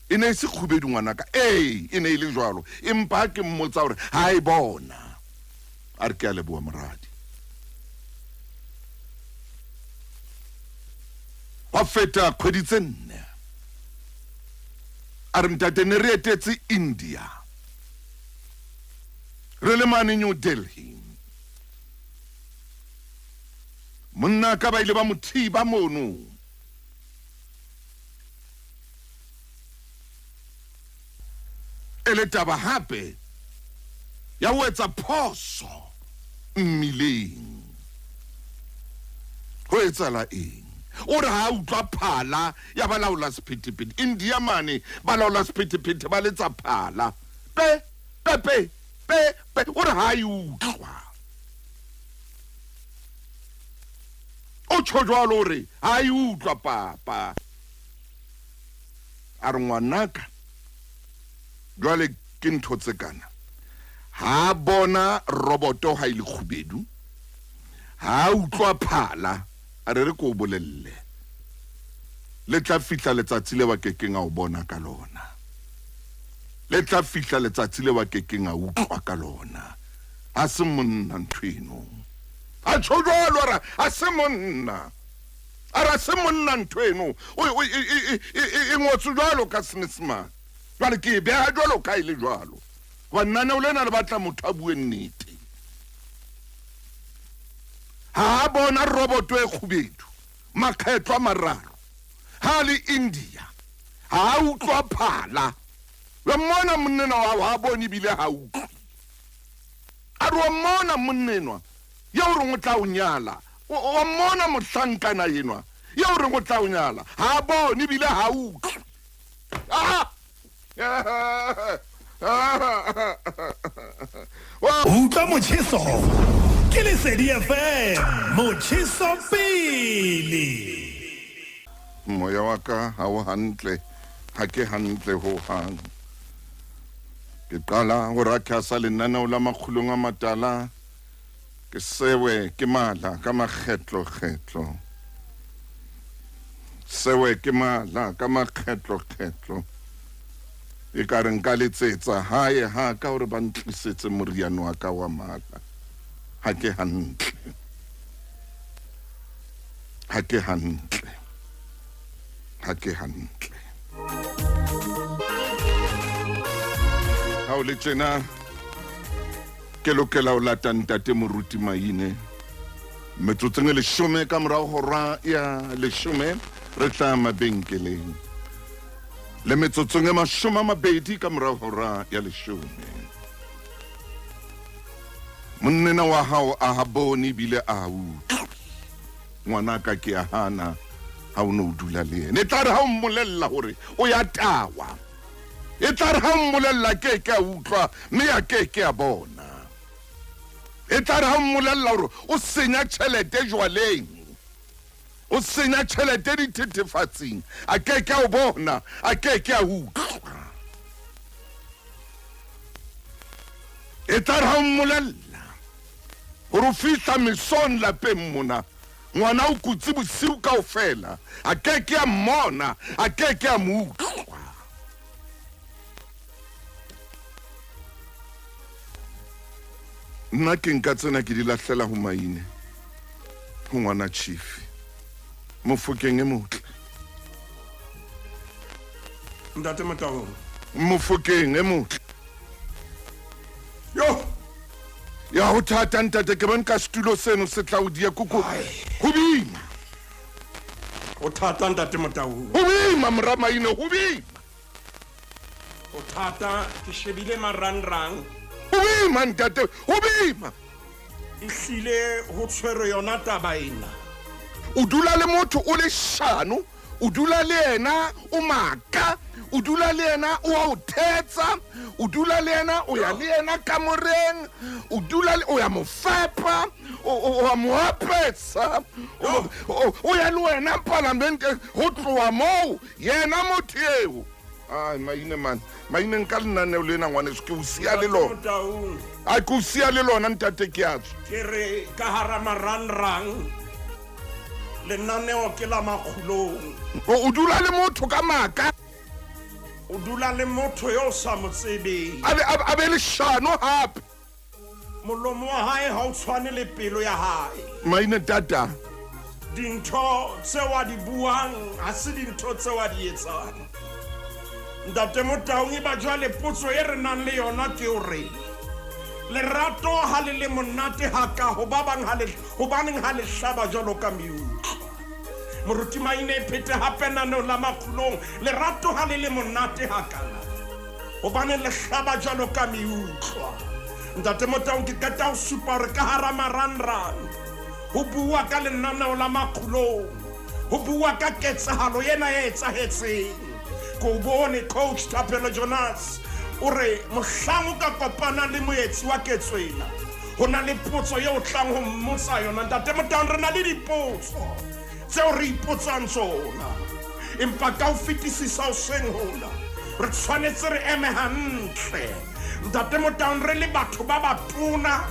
E ne e se kgubedu ngwanaka. Ee, e ne e le jwalo. Empa ha ke mmotsa hore ha e bona. A re ke a leboha moradi. Hwa feta kgwedi tse nne. A re ntate ne re etetse India. Re le mane New Delhi. Monna ka ba ile ba mo thiba mono. E le taba hape ya ho etsa phoso mmileng. Ho etsahala eng? O re ha a utlwa phala ya balaola sephethephethe India mane, balaola sephethephethe ba letsa phala pe pe pe pe pe, o re ha e utlwa. O tjho jwalo o re ha e utlwa papa. A re ngwanaka jwale ke ntho tse kana. Ha bona roboto ha e le kgubedu, ha utlwa phala, a re re ko o bolelle. Le tla fihla letsatsi le wa kekeng a o bona ka lona. Le tla fihla letsatsi le wa kekeng a utlwa ka lona. Ha se monna ntho eno. A tjho jwalo a re ha se monna. A re ha se monna ntho eno. O e ngotswe jwalo ka Senyesemane. Jwale ke e beha jwalo ka e le jwalo. Hobane lenaneo lena le batla motho a bue nnete. Ha a bona roboto e kgubedu makgetlo a mararo ha a le India, ha a utlwa phala. Wa mmona monnenwa wa hao ha a bone ebile ha a utlwe. A re wa mmona monnenwa eo o reng o tla o nyala, wa mmona mohlankana enwa eo o reng o tla o nyala, ha a bone ebile ha a utlwe. Ah! Utlwa motjheso ke Lesedi FM, motjheso pele. Moya wa ka ha o hantle, ha ke hantle ho hang. Ke qala ho rakhasa lenaneo la Makgulong a Matala, ke sewe ke mala ka makgetlo-kgetlo. Sewe ke mala ka makgetlo-kgetlo. E ka re nka letsetsa hae ha ka hore ba ntlisetse moriana wa ka wa mala. Ha ke hantle. Ha ke hantle. Ha ke hantle. Ha o le tjena ke lokela ho lata ntate Moruti Maine. Metsotsong e leshome ka morao hora ya leshome re tla mabenkeleng. Le metsotsong e 20 ka morao hora ya leshome. Monnena wa hao a ha bone ebile a ha utlwe. Ngwanaka ke a hana ha o ne o dula le yena. E tla re ha o mmolella hore o ya tawa. E tla re ha o mmolella ke ke a utlwa mme a ke ke a bona. E tla re ha o mmolella hore o senya tjhelete jwaleng, o senya tjhelete dithethefatsing, a ke ke a o bona, a ke ke a utlwa. E tla re ha o mmolella hore o fihla mesong lapeng mona, ngwana o kutse bosiu kaofela, a ke ke a mmona, a ke ke a mo utlwa. Nna ke nka tsena ke di lahlela ho Maine, ho ngwana Chief. Mofokeng e motle. Ntate Motaung. Mofokeng e motle. Yo. Ya ho thata ntate, ke bone ka setulo seno se tla o dia koko. Ho boima. Ho thata ntate Motaung. Ho boima mora Maine, ho boima. Ho thata, ke shebile marangrang. Ho boima ntate, ho boima. Ehlile ho tshwerwe yona taba ena. O dula le motho o le shano, o dula le yena o maka, o dula le yena o a o thetsa, o dula le yena o ya le yena kamoreng, o dula le o ya mo fepa, o a mo apesa, o ya le wena palamente ho tloha moo yena motho eo. Ai Maine man, Maine nka lenaneo lena ngwaneso ke o siya le lona. Ai ke o siya le lona ntate ke a tswa. Ke re ka hara marangrang lenaneo ke la Makgulong. O dula le motho ka maka. O dula le motho yo o sa mo tsebeng. A be leshano hape. Molomo wa hae ha o tshwane le pelo ya hae. Maine tata. Dintho tseo a di buang ha se dintho tseo a di etsang. Ntate Motaung, e ba jwale potso e re nang le yona ke hore lerato ha le le monate haka ho ba bang ha le hobaneng ha le hlaba jwalo ka meutlwa. Moruti Maine e phete hape naneo la Makgulong, lerato ha le le monate hakana hobaneng le hlaba jwalo ka meutlwa. Ntate Motaung, ke qeta ho supa hore ka hara marangrang ho bua ka lenaneo la Makgulong. Ho bua ka ketsahalo ena e etsahetseng. Ke o bone Coach Thapelo Jonas o re mohlang o ka kopanang le moetsi wa ketso ena, ho na le potso eo o tlang ho mmotsa yona. Ntate Motaung, re na le dipotso tseo re ipotsang tsona, empa ka ho fetisisa hoseng hona re tshwanetse re eme hantle, Ntate Motaung, re le batho ba batona,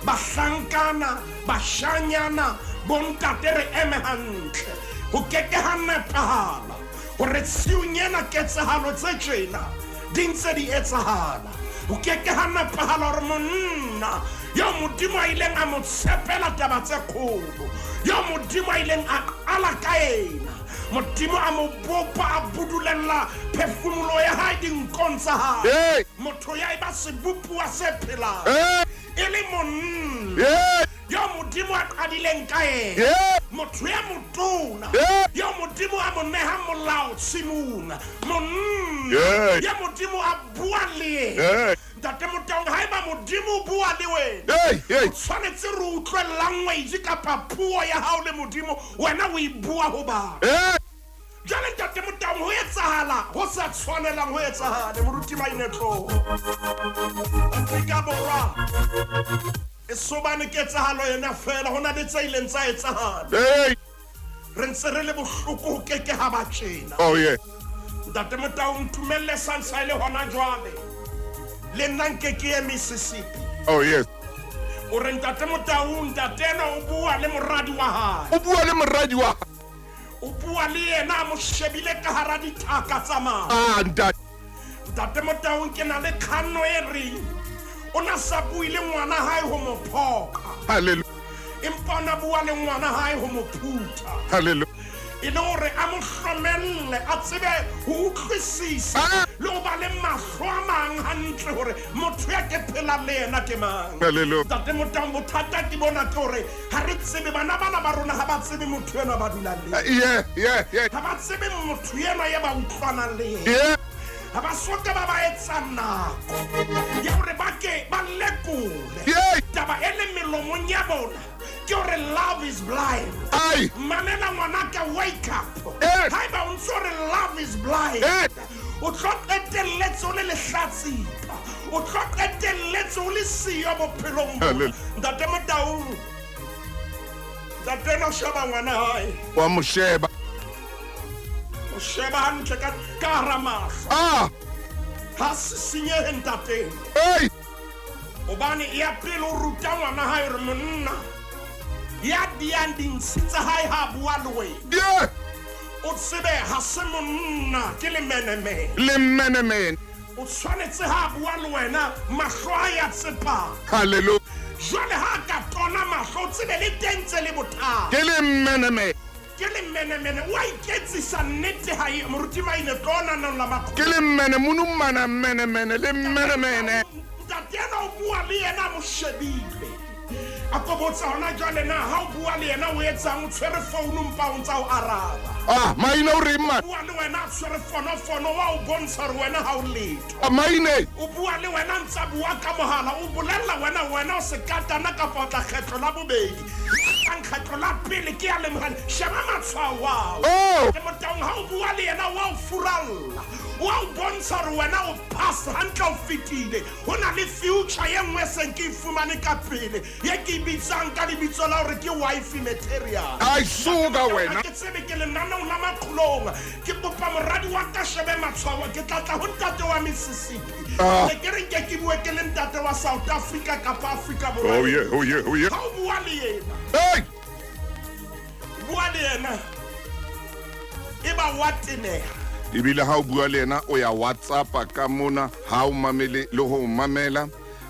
bahlankana, bashanyana, bontate, re eme hantle. Ho ke ke ha nepahala hore tshiung ena ketsahalo tse tjena di ntse di etsahala. Ho ke ke ha nepahala hore monna eo Modimo a ileng a mo tshepela taba tse kgolo, eo Modimo a ileng a qala ka ena, Modimo a mo bopa, a budulella phefumoloho ya hae dinkong tsa hae, motho ya eba sebopuwa se phelang, e le monna eo Modimo a qadileng ka yena, motho ya motona eo Modimo a mo nehang molao tshimong, monna ya Modimo a buang le yena. Ntate Motaung, haeba Modimo o bua le wena, o tshwanetse re utlwe language kapa puo ya hao le Modimo, wena o e bua ho batho. Jwale Ntate Motaung, ho etsahala ho sa tshwanelang ho etsahale. Moruti Mainetloho, Afrika Borwa e sobane ketsahalo ena feela, ho na le tse ileng tsa etsahala. Re ntse re le bohloko ho ke ke ha ba tjena. Oh yeah. Ntate Motaung, ntumelle sansa e le hona jwale. Le nna nke ke ye Mississippi. Oh yes. O re Ntate Motaung, ntate ena o bua le moradi wa hae. O bua le moradi wa hae. O bua le yena a mo shebile ka hara dithaka tsa mahlo. Ah, ntate. Ntate Motaung, ke na le kganno e reng o na sa bue le ngwana hae ho mo phoqa. Hallelujah. Empa o na bua le ngwana hae ho mo phutha. Hallelujah. E le hore a mo hlomelle, a tsebe ho utlwisisa Ah. le ho ba le mahlo a mang hantle hore motho ya ke phelang le yena ke mang. Hallelujah. Ntate Motaung, bothata ke bona ke hore ha re tsebe, bana bana ba rona ha ba tsebe motho enwa ba dulang le yena. Yeah, yeah, yeah. Ha ba tsebe motho enwa ye ba utlwanang le yena. Yeah. Ha ba soka ba ba etsa nako ya hore ba ke ba lekole. Yeah. Taba e le melomong ya bona ke hore love is blind. Ai. Mamela ngwanaka, wake up. Yes. Haeba o ntso re love is blind, Yes. o tlo qetelletse o le lehlatsipa, o tlo qetelletse o le siyo bophelong bona. Hallelujah. Ntate Motaung, ntate ena o sheba ngwana hae, Wa mo sheba. o sheba hantle ka ka hara mahlo. Ah. Ha se senyehe ntateng, Hey. hobane ya pele o ruta ngwana hae hore monna ya diang dintshi tsa hae ha bua le wena, Yeah. o tsebe ha se monna, ke lemenemene. Le menemene. O tshwanetse ha bua le wena mahlo a ya tsepama. Hallelujah. Jwale ha ka tona mahlo, o tsebe le teng tse le bothata. Ke le menemene. Ke lemenemene, o a iketsisa nnete ha e moruti Maine tlo nanong la makgolo. Ke le mene monumana menemene le menemene. Ntate ena o bua le yena a mo shebile. A ko botsa hona jwale na ha o bua le yena o etsang, o tshwere founu mpa o ntsa o araba. Ah, Maine o reng man? Bua le wena a tshwere fonofono, wa o bontsha hore wena ha o letho. Ah, Maine. O bua le wena ntsa bua ka mohala, o bolella wena wena o sekatana kapa o tla kgetlo la bobedi. Kang kgetlo la pele ke ya lemohale, sheba matshwao ao. Oh. Ke Motaung ha o bua le yena wa o furalla, wa o bontsha hore wena o pass hantle, o fetile. Ho na le future ye nngwe seng ke e fumane ka pele, ye ke e bitsang ka lebitso la hore ke wife material. Ai suka wena. Ke tsebe ke lenaneong la makgolong, ke kopa moradi wa ka shebe matshwao, ke tla tla ho ntate wa Mississippi. Ah. Ne ke re nke ke bue ke le ntate wa South Africa kapa Afrika Borwa. Oh yeah, oh yeah, oh yeah. Ha o bua le yena, Hey. bua le yena, e ba wa teneha. Ebile ha o bua le yena o ya WhatsAppa ka mona, ha o mamele le ho mamela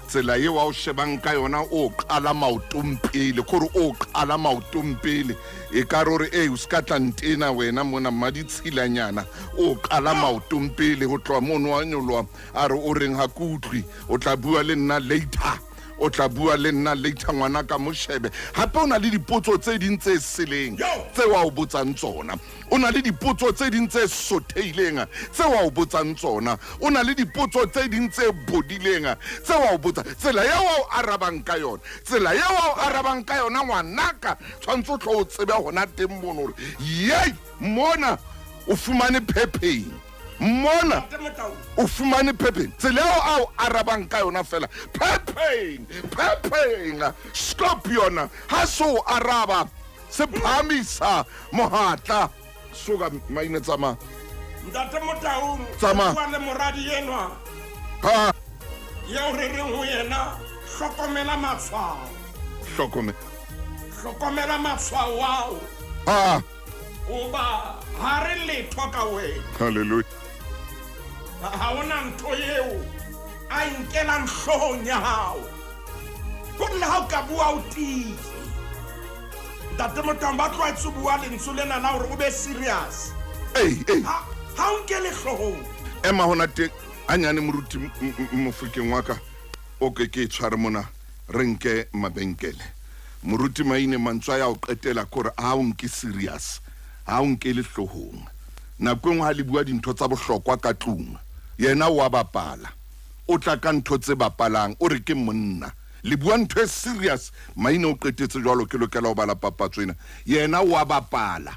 tsela eo a o shebang ka yona, o qala maotong pele, kore o qala maotong pele, e ka re hore ei o ska tla ntena wena mona mmaditshilanyana, o qala maotong pele ho tloha mono wa nyoloha, a re o reng ha ke utlwe, o tla bua le nna later. O tla bua le nna later ngwana ka mo shebe. Hape o na le dipotso tse ding tse seleng tse wa o botsang tsona. O na le dipotso tse ding tse sotheileng tse wa o botsang tsona. O na le dipotso tse ding tse bodileng tse wa o botsa. Tsela eo a o arabang ka yona, tsela eo a o arabang ka yona ngwanaka, tshwantse o tlo o tsebe hona teng mono hore yei mona o fumane phepheng. Mona o fumane phepheng. Tsela eo a o arabang ka yona fela, phepheng, phepheng. Scorpion ha se o araba se phahamisa mohatla. Soka maine tsamaya. Ntate Motaung, Tsamaya. bua le moradi enwa Ha eo re reng ho yena hlokomela matshwao. hlokome. Hlokomela matshwao ao. Ha Hoba ha re letho ka wena. Hallelujah. Ha hona ntho eo a nkelang hloohong ya hao. Kore le ha o ka bua o tiile. Ntate Motaung ba tlwaetse ho bua lentswe lena la hore o be serious. Ei, ei. Ha o nkele hloohong. Ema hona teng hanyane moruti Mofokeng wa ka o ke ke tshware mona re nke mabenkele. Moruti Maine mantswe a ya o qetela ke hore ha o nke serious, ha o nkele hloohong. Nako e nngwe ha le bua dintho tsa bohlokwa ka tlung, yena o a bapala. O tla ka ntho tse bapalang, o re ke monna. Le bua ntho e serious, Maine o qetetse jwalo ke lokela ho bala papatso ena. Yena o a bapala.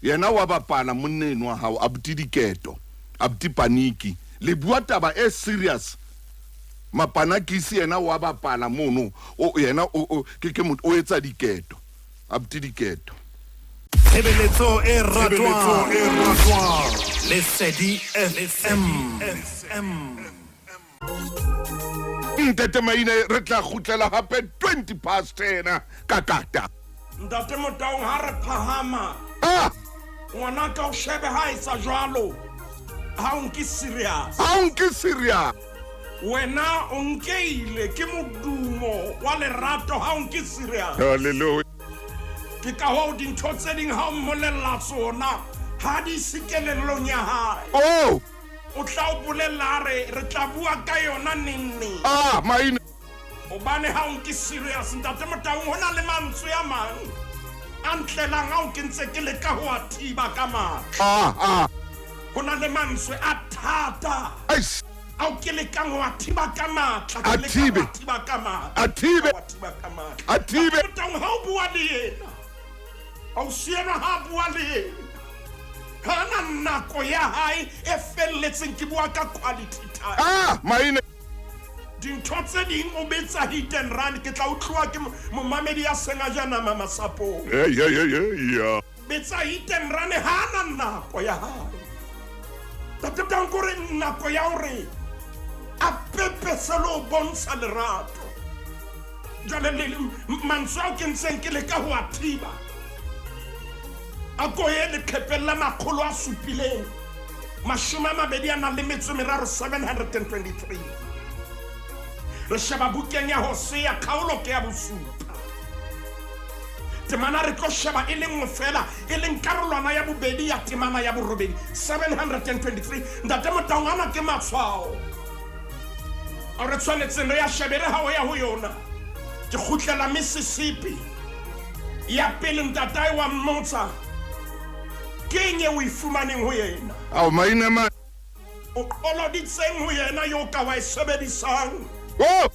Yena o a bapala monna enwa wa hao, abuti Diketo, abuti Paniki. Le bua taba e serious. Mapanakisi yena o a bapala mono. O yena o o ke ke motho o etsa diketo. Abuti Diketo. Tshebeletso e ratwang. Lesedi FM. Ntate Maine re tla kgutlela hape 20 past 10 ka kata. Ntate Motaung ha re phahama. Ah! Ngwana ka o shebe ha etsa jwalo. Ha o nke serious. Ha o nke serious. Wena o nkeile ke modumo wa lerato ha o nke serious. Hallelujah. Ke ka hoo dintho tse ding ha o mmolella tsona ha di se kelellong ya hae. Oh! O tla o bolella a re re tla bua ka yona neng neng. Ah, Maine. Hobane ha o nke serious Ntate Motaung ho na le mantswe a mang a ntlelang ao ke ntse ke leka ho a thiba ka matla. Ah, ah. Ho na le mantswe a thata. Eish. Ao ke lekang ho a thiba ka matla. A Ke leka thibe. ho a thiba ka matla. A thibe. Ho a thiba ka matla. A thibe. Ntate Motaung ha o bua le yena. Ausi enwa ha bua le yena. Ha na nako ya hae e felletseng ke bua ka quality time. Ah, Maine. Dintho tse ding o betsa hit and run ke tla utloa ke momamedi ya seng a ja nama masapong. Hey, hey, hey, hey, yeah. Betsa hit and run ha na nako ya hae. Ntate Motaung ko re nako ya hore a pepese le ho bontsha lerato. Jwale le mantswe ao ke ntseng ke leka ho a thiba. A ko ye leqhepeng la makgolo a supileng, mashome a mabedi a nang le metso e meraro, 723. Re sheba bukeng ya Hosea kgaolo ke ya bosupa. Temana re tlo sheba e le nngwe fela, e leng karolwana ya bobedi ya temana ya borobedi, 723. Ntate Motaung ana ke matshwao ao re tshwanetseng re ya shebe re ha o ya ho yona. Ke kgutlela Mississippi. Ya pele ntatae wa mmotsa, ke eng eo o e fumaneng ho yena? Ao maina ma. O qoloditseng ho yena yo ka wa e sebedisang? Oh!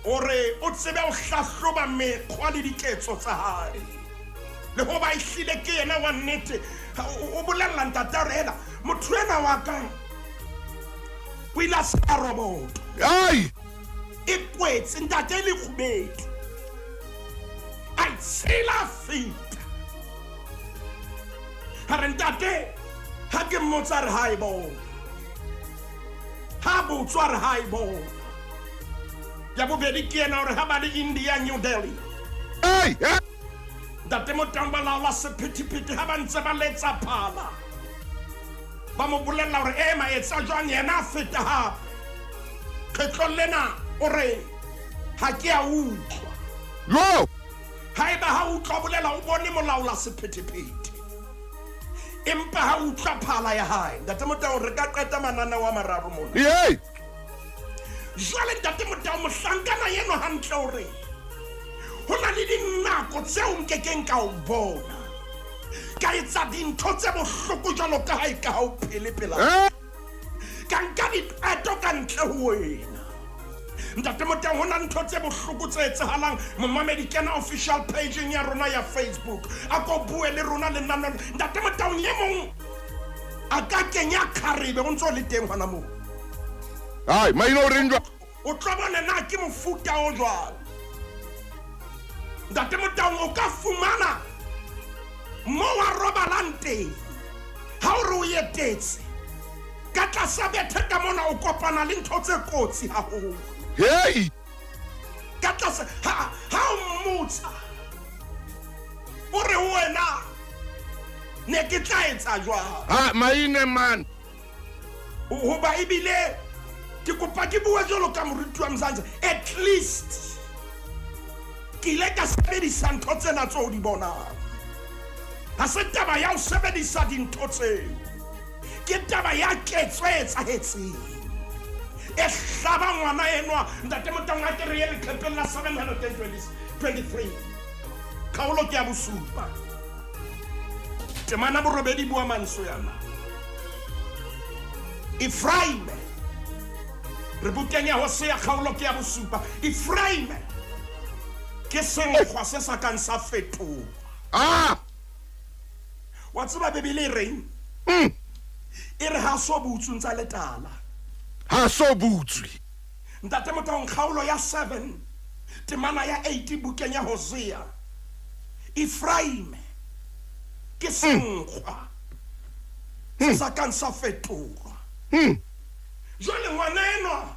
Hore o tsebe ho hlahloba mekgwa le diketso tsa hae. Le hoba ehlile ke yena wa nnete, o bolella ntate hore ena motho ena wa ka o ile a se a roboto. Ai! E kwetse ntate le kgubedu. A itshela feta. Ha re ntate, ha ke mmotsa re ha e bona. Ha botswa re ha e bona. Ya bobedi ke yena hore ha ba le India, New Delhi. Ai, ai. Ntate Motaung ba laola sephethephethe ha ba ntse ba letsa phala. Ba mo bolella hore ema etsa jwang yena a feta hape. Kgetlong lena o re ha ke a utlwa. Yo! Haeba ha utlwa bolela o bone molaola sephethephethe. Empa ha utlwa phala ya hae. Ntate Motaung re ka qeta mananeo a mararo mona. Yey! Jwale ntate Motao, mohlankana eno hantle hore ho na le dinako tseo nkekeng ka o bona, ka etsa dintho tse bohloko jwalo ka ha e ka ha o phele pela ka nka diqeto ka ntle ho wena. Ntate Motao, ho na ntho tse bohloko tse etsahalang. Momamedi, kena official pageng ya rona ya Facebook, a ko bue le rona lenaneo. Ntate Motao, e mong a ka kenya kgarebe o ntso le teng hona moo. Ai, maina o reng jwang? O tlo bona na ke mofuta o jwang. Ntate Motao, o ka fumana mo wa robalang teng ha o re o etetse ka tlasa bethe ka mona, o kopana le ntho tse kotsi haholo. Hey! Ka tlasa ha o mmotsa, o re ho wena ne ke tla etsa jwang? Ha, maine man. Hoba ebile ke kopa ke bue jwalo ka moruti wa Mzansi, at least ke ile ka sebedisa ntho tsena tseo o di bonang. Ha se taba ya ho sebedisa dintho tseo, ke taba ya ketso e etsahetseng e hlaba ngwana enwa. Ntate Motao, a ke re ye leqhepeng la 723, kgaolo ke ya bosupa, temana borobedi, bua mantswe yana. Efraime, re bukeng ya Hosea, kgaolo ke ya bosupa. Efraime ke senkgwa se sa kang sa fetoha. Ah! Wa tseba Bebele e reng? E re ha so butswe ntsa letala. Ha so butswe. Ntate Motaung, kgaolo ya 7, temana ya 8, bukeng ya Hosea. Efraime ke senkgwa se sa kang sa fetolwa. Jwale ngwana enwa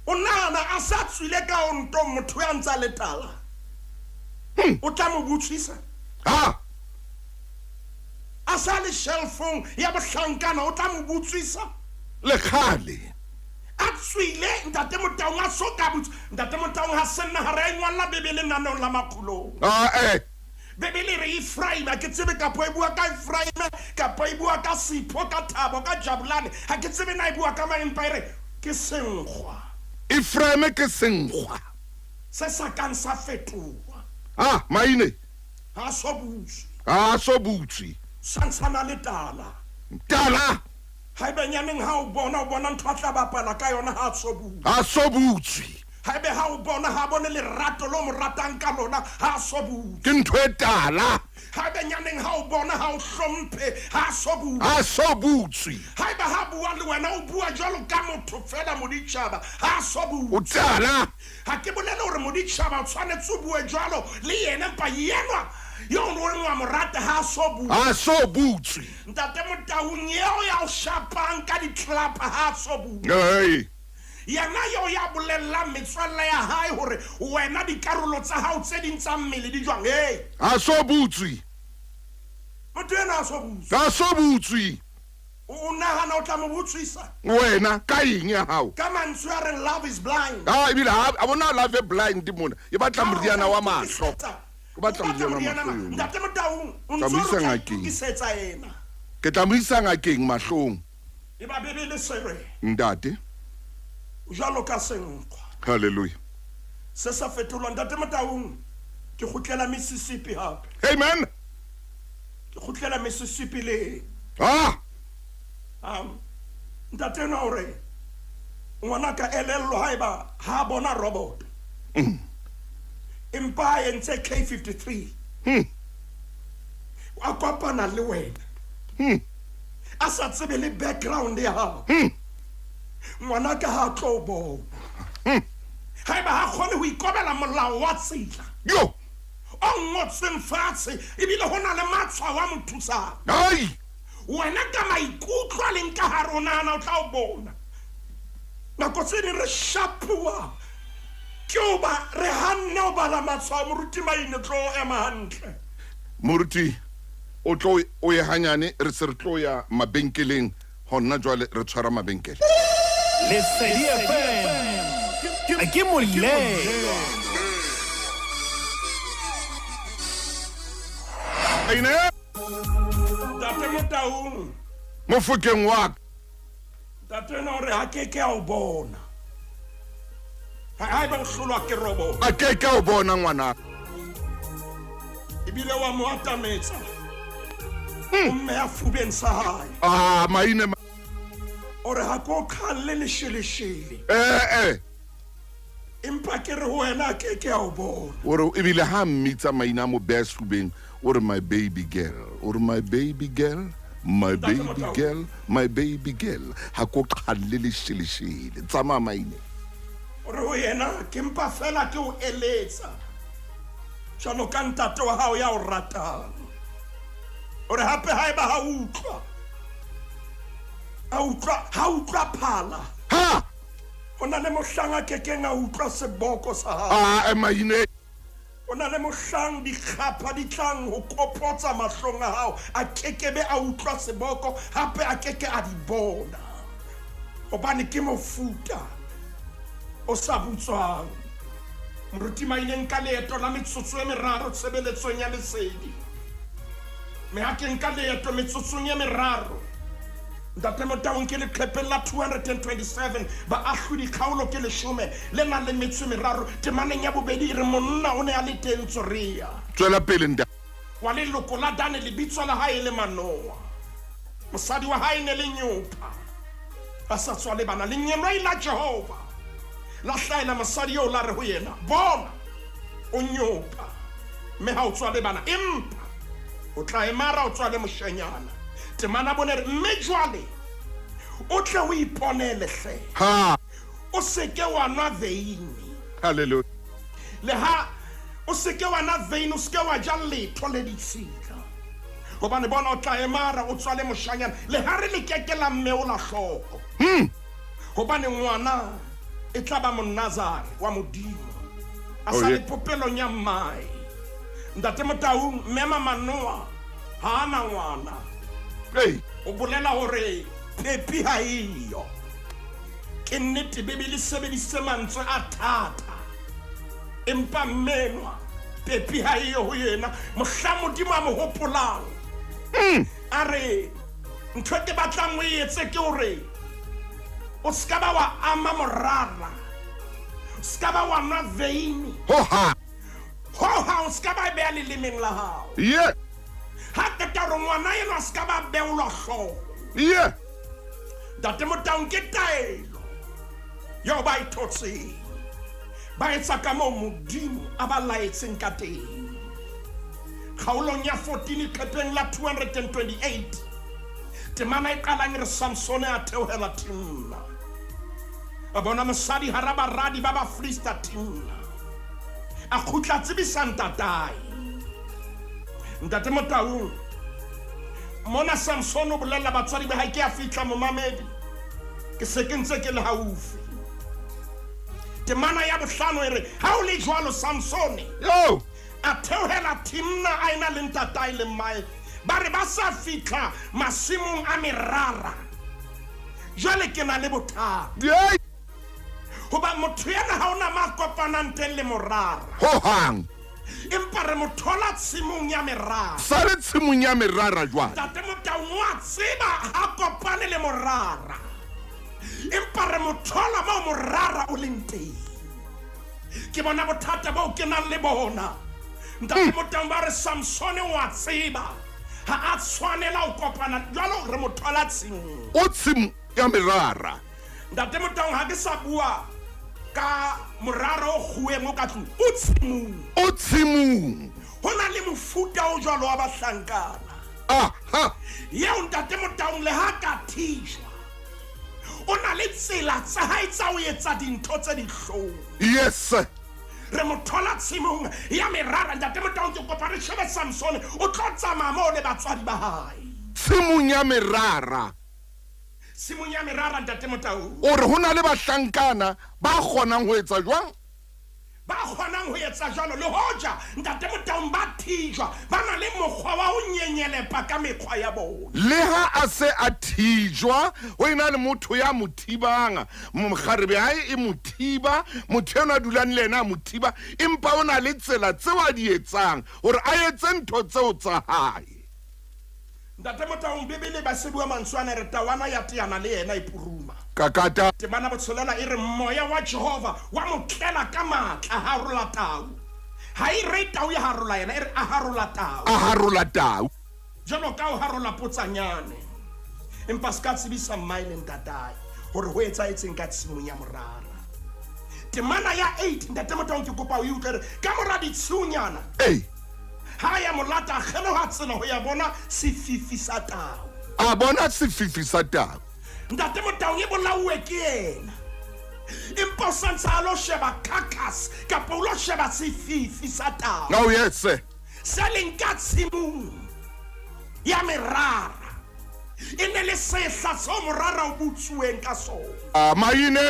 o nahana a sa tswile ka ontong, motho ya ntsa letala o tla mo butswisa. Ha! A sa le shelfong ya bohlankana, o tla mo butswisa. Le kgale. A tswile, ntate Motaung, a so ka butswa. Ntate Motaung, ha se nna ha re a ingwalla Bebele naneong la Makgulong. Ah, eh. Bebele re Efraim, ha ke tsebe kapo e bua ka Efraime kapo e bua ka Sipho, ka Thabo, ka Jabulane, ha ke tsebe na e bua ka mang, empa e re ke senkgwa Efraime ke senkgwa se sa kang sa fetoha. Ah, maine. Ha so butswe. Ha so butswe. Santshana le tala. Tala. Haebenyaneng ha o bona, o bona ntho a tla bapala ka yona, ha so butswe. Ha so butswe. Haebe ha o bona, ha bone lerato lo mo ratang ka lona, ha so butswe. Ke ntho e tala. Haebenyaneng ha o bona, ha o hlomphe, ha so butswe. Ha so butswe. Haeba ha bua le wena, o bua jwalo ka motho fela moditjhaba, ha so butswe. O tala. Ha ke bolele hore moditjhaba o tshwanetse o bue jwalo le yena, empa yenwa yo o reng wa mo rata ha so butswe. Ha so butswe. Ntate Motaung, eo ya o shapang ka ditlelapa ha so butswe. Hey. Yena eo ya bolellang metswalle ya hae hore wena dikarolo tsa hao tse ding tsa mmele di jwang. Hey. Ha so butswe. Motho ena ha so butswe. Ha so butswe. O nahana o tla mo butswisa? Wena ka eng ya hao? Ka mantswe a reng love is blind. Ah, ebile ha a bona love blind mona. E batla moriana wa mahlo. O batla moriana wa mahlo. Ntate Motaung, o Tla mo ntso isa re tla ngakeng. itokisetsa yena. Ke tla mo isa ngakeng mahlong. E ba Bebele se re. Ntate. Jwalo ka senkgwa. Hallelujah. Se sa fetolwa. Ntate Motaung, ke kgutlela Mississippi hape. Amen. Ke kgutlela Mississippi le. Ah! Ntate ena o re ngwana ka elellwa haeba ha bona robot. Empa a entse K53. A kopana le wena. A sa tsebe le background ya hao. Ngwana ka ha tlo bona. Haeba ha kgone ho ikobela molao wa tsela. Yo! O ngotsweng fatshe ebile ho na le matshwao a mo thusang. Ai! Wena ka maikutlo a leng ka hare o nahana o tla o bona. Nako tse ding re shapuwa ke hoba re hanne ho bala matshwao. Moruti Maine, tlo ema hantle. Moruti, o tlo o ye hanyane, re se re tlo ya mabenkeleng hona jwale, re tshwara mabenkele. Lesedi FM ke molelo. Aine! Ntate Motaung. Mofokeng wa ka. Ntate ena o re ha ke ke a o bona. Haeba o hlolwa ke robong. A ke ke o bona ngwana. Ebile wa mo atametsa. O mmeha fubeng sa hae. Ah, maine. O re ha ko qhalle lesheleshele. Eh eh. Empa ke re ho wena a ke ke a o bona. O re ebile ha mmitsa maina a mo beha sefubeng, o re my baby girl, o re my baby girl, my baby girl, my baby girl. Ha ko qhalle lesheleshele. Tsamaya maine. O re ho yena ke mpa fela ke o eletsa jwalo ka ntate wa hao ya o ratang. O re hape haeba ha utlwa, a utlwa, ha utlwa phala. Ha! Ho na le mohlang a kekeng a utlwa seboko sa hao. Ah, maine. Ho na le mohlang dikgapha di tlang ho kopotsa mahlong a hao, a kekebe a utlwa seboko, hape a keke a di bona. Hobane ke mofuta o sa butswang. Moruti Maine nka leeto la metsotso e meraro tshebeletsong ya lesedi. Mme ha ke nka leeto metsotsong e meraro, Ntate Motaung ke leqhepeng la 227, baahlodi kgaolo ke leshome le nang le metso e meraro, temaneng ya bobedi e re monna o ne a le teng Tsorea. Tswela pele ntate. Wa leloko la Dane, lebitso la hae e le Manoa. Mosadi wa hae ne le nyopa, a sa tswale bana. Lengeloi la Jehova la hlahela mosadi eo, la re ho yena, Bona, o nyopa, mme ha o tswale bana, empa o tla emara o tswale moshanyana. Temana bone re, mme jwale o tle o iponele hle. Ha. O se ke wa nwa veine. Hallelujah. Le ha o se ke wa nwa veine, o se ke wa ja letho le ditshila. Hobane bona o tla emara o tswale moshanyana, le ha re le keke la mmeola hloko. Hobane ngwana e tla ba Monazare wa Modimo, a sa le popelong ya mmae. Ntate Motaung, mme Manoa ha ana ngwana. Hey. O bolela hore phepi ha eyo. Ke nnete Bibele sebedisitse mantswe a thata. Empa mmenwa pepi ha eyo ho yena, mohla Modimo a mo hopolang. A re ntho e ke batlang o e etse ke hore o ska ba wa ama morara, o ska ba wa nwa veine. Ho ha. Ho ha o ska ba beha lelemeng la hao. Yeah. Ha qeta hore ngwana enwa a ska ba beolwa hlooho. Yeah. Ntate Motaung ke taelo eo ba e thotseng. Ba etsa ka moo Modimo a ba laetseng ka teng. Kgaolong ya 14 leqepheng la 228, temana e qalang e re Samsone a theohela Timna. A bona mosadi hara baradi ba Bafilista Timna. A kgutla tsebisa ntatae. Ntate Motaung, mona Samsone o bolella batswadi ba hae, ke a fihla momamedi, ke se ke ntse ke le haufi. Temana ya bohlano e re, ha o le jwalo Samsone Yo! a theohela Timna a ena le ntatae le mmae, ba re ba sa fihla masimong a merara. Jwale ke na le bothata. Yey! Hoba motho ena ha ona ma kopanang teng le morara. Ho hang. Empa re mo thola tshimong ya merara. Sale tshimong ya merara jwale. Ntate Motaung wa tseba ha kopane le morara. Empa re mo thola moo morara o leng teng. Ke bona bothata boo ke nang le bona. Ntate Motaung ba re Samsone wa tseba ha a tshwanela ho kopana jwalo, re mo thola tshimong. O tshimo ya merara. Ntate Motaung ha ke sa bua ka morara o kguweng o ka tlung, o tshimong. O tshimong. Ho na le mofuta o jwalo wa bahlankana. Aha. Yeo Ntate Motaung le ha ka thijwa, o na le tsela tsa hae tsa ho etsa dintho tse dihlong. Yes. Re mo thola tshimong ya merara. Ntate Motaung ke kopa re shebe Samsone o tlo tsamaya moo le batswadi ba hae. Tshimong ya merara. Tshimong ya merara Ntate Motaung. O re ho na le bahlankana ba kgonang ho etsa jwang? Ba kgonang ho etsa jwalo le hoja Ntate Motaung ba thijwa, ba na le mokgwa wa ho nyenyelepa ka mekgwa ya bona. Le ha a se a thijwa, ho ena le motho ya mo thibang, mokgarebe hae e mo thiba, motho enwa a dulang le yena a mo thiba, empa o na le tsela tseo a di etsang hore a etse ntho tseo tsa hae. Ntate Motaung, Bibele ba se bua mantswe ana re tawana ya teana le yena e puruma. Kakata. Temana botshelela e re moya wa Jehova wa mo tlela ka matla a harola tau. Ha e re tau ya harola yena, e re a harola tau. A harola tau. Jwalo ka o harola potsanyane. Empa se ka tsebisa mmae le ntatae hore ho etsahetseng ka tshimong ya morara. Temana ya 8 ntate Motaung ke kopa o e utlwe re ka mora ditshiunyana. Ei. Ha ya molata a kgeloha tsela ho ya bona sefifi sa tau. A bona sefifi sa tau. Ntate Motaung e bolauwe ke yena. Empa o santse a lo sheba carcass kapa o lo sheba sefifi sa tau. Oh yes sir. Se leng ka tshimong ya merara. E ne le sehla seo morara o butsuweng ka sona. Ah maine.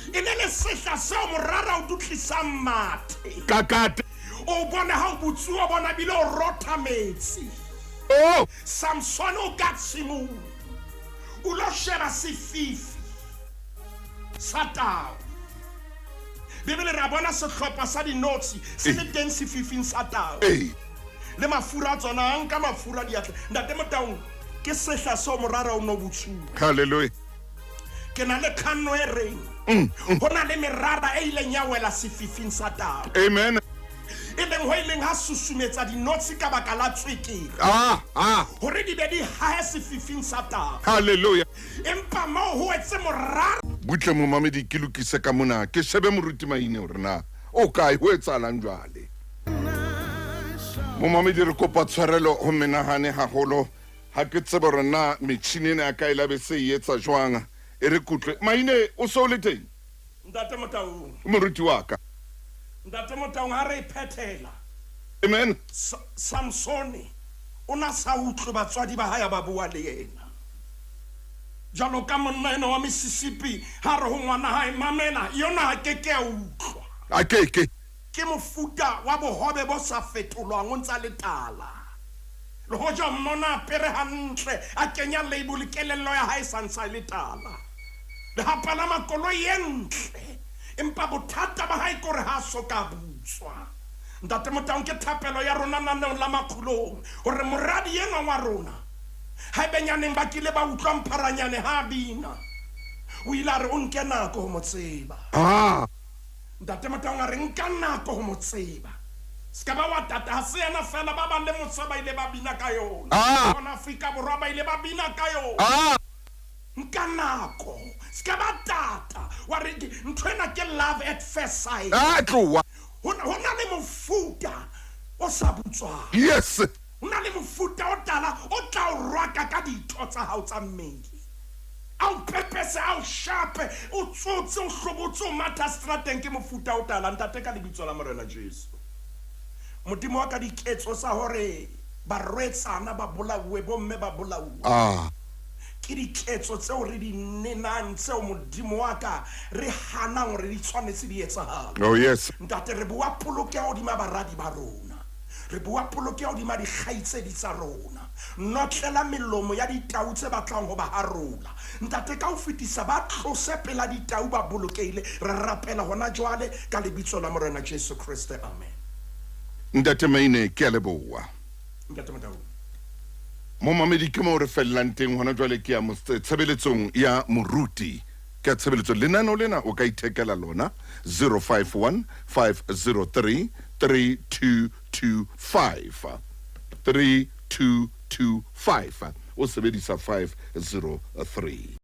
E ne le sehla seo morara o dutlisang mathe. Kakata. O bona ha o butsuwa bona bile o rotha metsi. Oh. Samson o ka tshimong. O lo sheba sefifi sa tau. Bibele ra bona sehlopha sa dinotshi se le teng sefifing sa tau. Le mafura a tsona a nka mafura diatle. Ntate Motaung ke sehla seo morara o no butsuwa. Hallelujah. Ke na le kganno e reng ho na le merara e ileng ya wela sefifing sa tau. Amen. E leng ho ileng ha susumetsa dinotshi ka baka la tswekere. Hore di be di hahe sefifing sa tau. Hallelujah. Empa moo ho etse morara. Butle momamedi ke lokise ka mona ke shebe moruti Maine hore na o kae ho etsahalang jwale. Momamedi re kopa tshwarelo ho menahane haholo ha ke tsebe hore na metjhini ena ya ka e labe se e etsa jwang. E re kutlwe Maine o so le teng. Ntate Motaung. Moruti wa ka. Ntate Motaung ha re phethela. Amen. Samsone o na sa utlwe batswadi ba hae ba bua le yena. Jwalo ka monna ena wa Mississippi ha re ho ngwana hae mamela yona ha ke ke a utlwa. A ke ke. Ke mofuta wa bohobe bo sa fetolwang o ntsa le tala. Le hoja mmona apere hantle a kenya label kelello ya hae sa ntsa le tala. Le ha palama koloi e ntle. Empa bothata ba hae kore ha so ka butswa. Ntate Motaung ke thapelo ya rona naneong la Makgulong hore moradi enwa wa rona haebenyaneng ba kile ba utlwa mpharanyane ha bina. O ile a re o nke nako ho mo tseba. Ntate Motaung a re nka nako ho mo tseba. Se ka ba wa tata ha se yena fela ba bang le motse ba ile ba bina ka yona. Bona Afrika Borwa ba ile ba bina ka yona. Nka nako. Se ka ba tata wa re ntho ena ke love at first sight. Tloha. Ho na le mofuta o sa butswang. Yes. Ho na le mofuta o tala o tla o rwaka ka ditho tsa hao tsa mmele. A o pepese, a o shape, o tsotse, o hlobotse, o matha strateng ke mofuta o tala. Ntate ka lebitso la Morena Jesu. Modimo wa ka diketso tsa hore barwetsana ba bolauwe, bomme ba bolauwe. Ke diketso tseo re di nenang tseo Modimo wa ka re hanang hore di tshwanetse di etsahale. Oh yes. Ntate re bua polokeho hodima baradi ba rona. Re bua polokeho hodima dikgaitsedi tsa rona. Notlela melomo ya ditau tse batlang ho ba harola. Ntate ka ho fetisa ba tlose pela ditau ba bolokehile. Re rapela hona jwale ka lebitso la Morena Jesu Kriste. Amen. Ntate Maine ke a leboha. Ntate Motaung. Momamedi ke mo re fellang teng hona jwale ke ya tshebeletsong ya moruti. Ke tshebeletso lenano lena o ka ithekela lona 051 503 3225 3225 o sebedisa 503.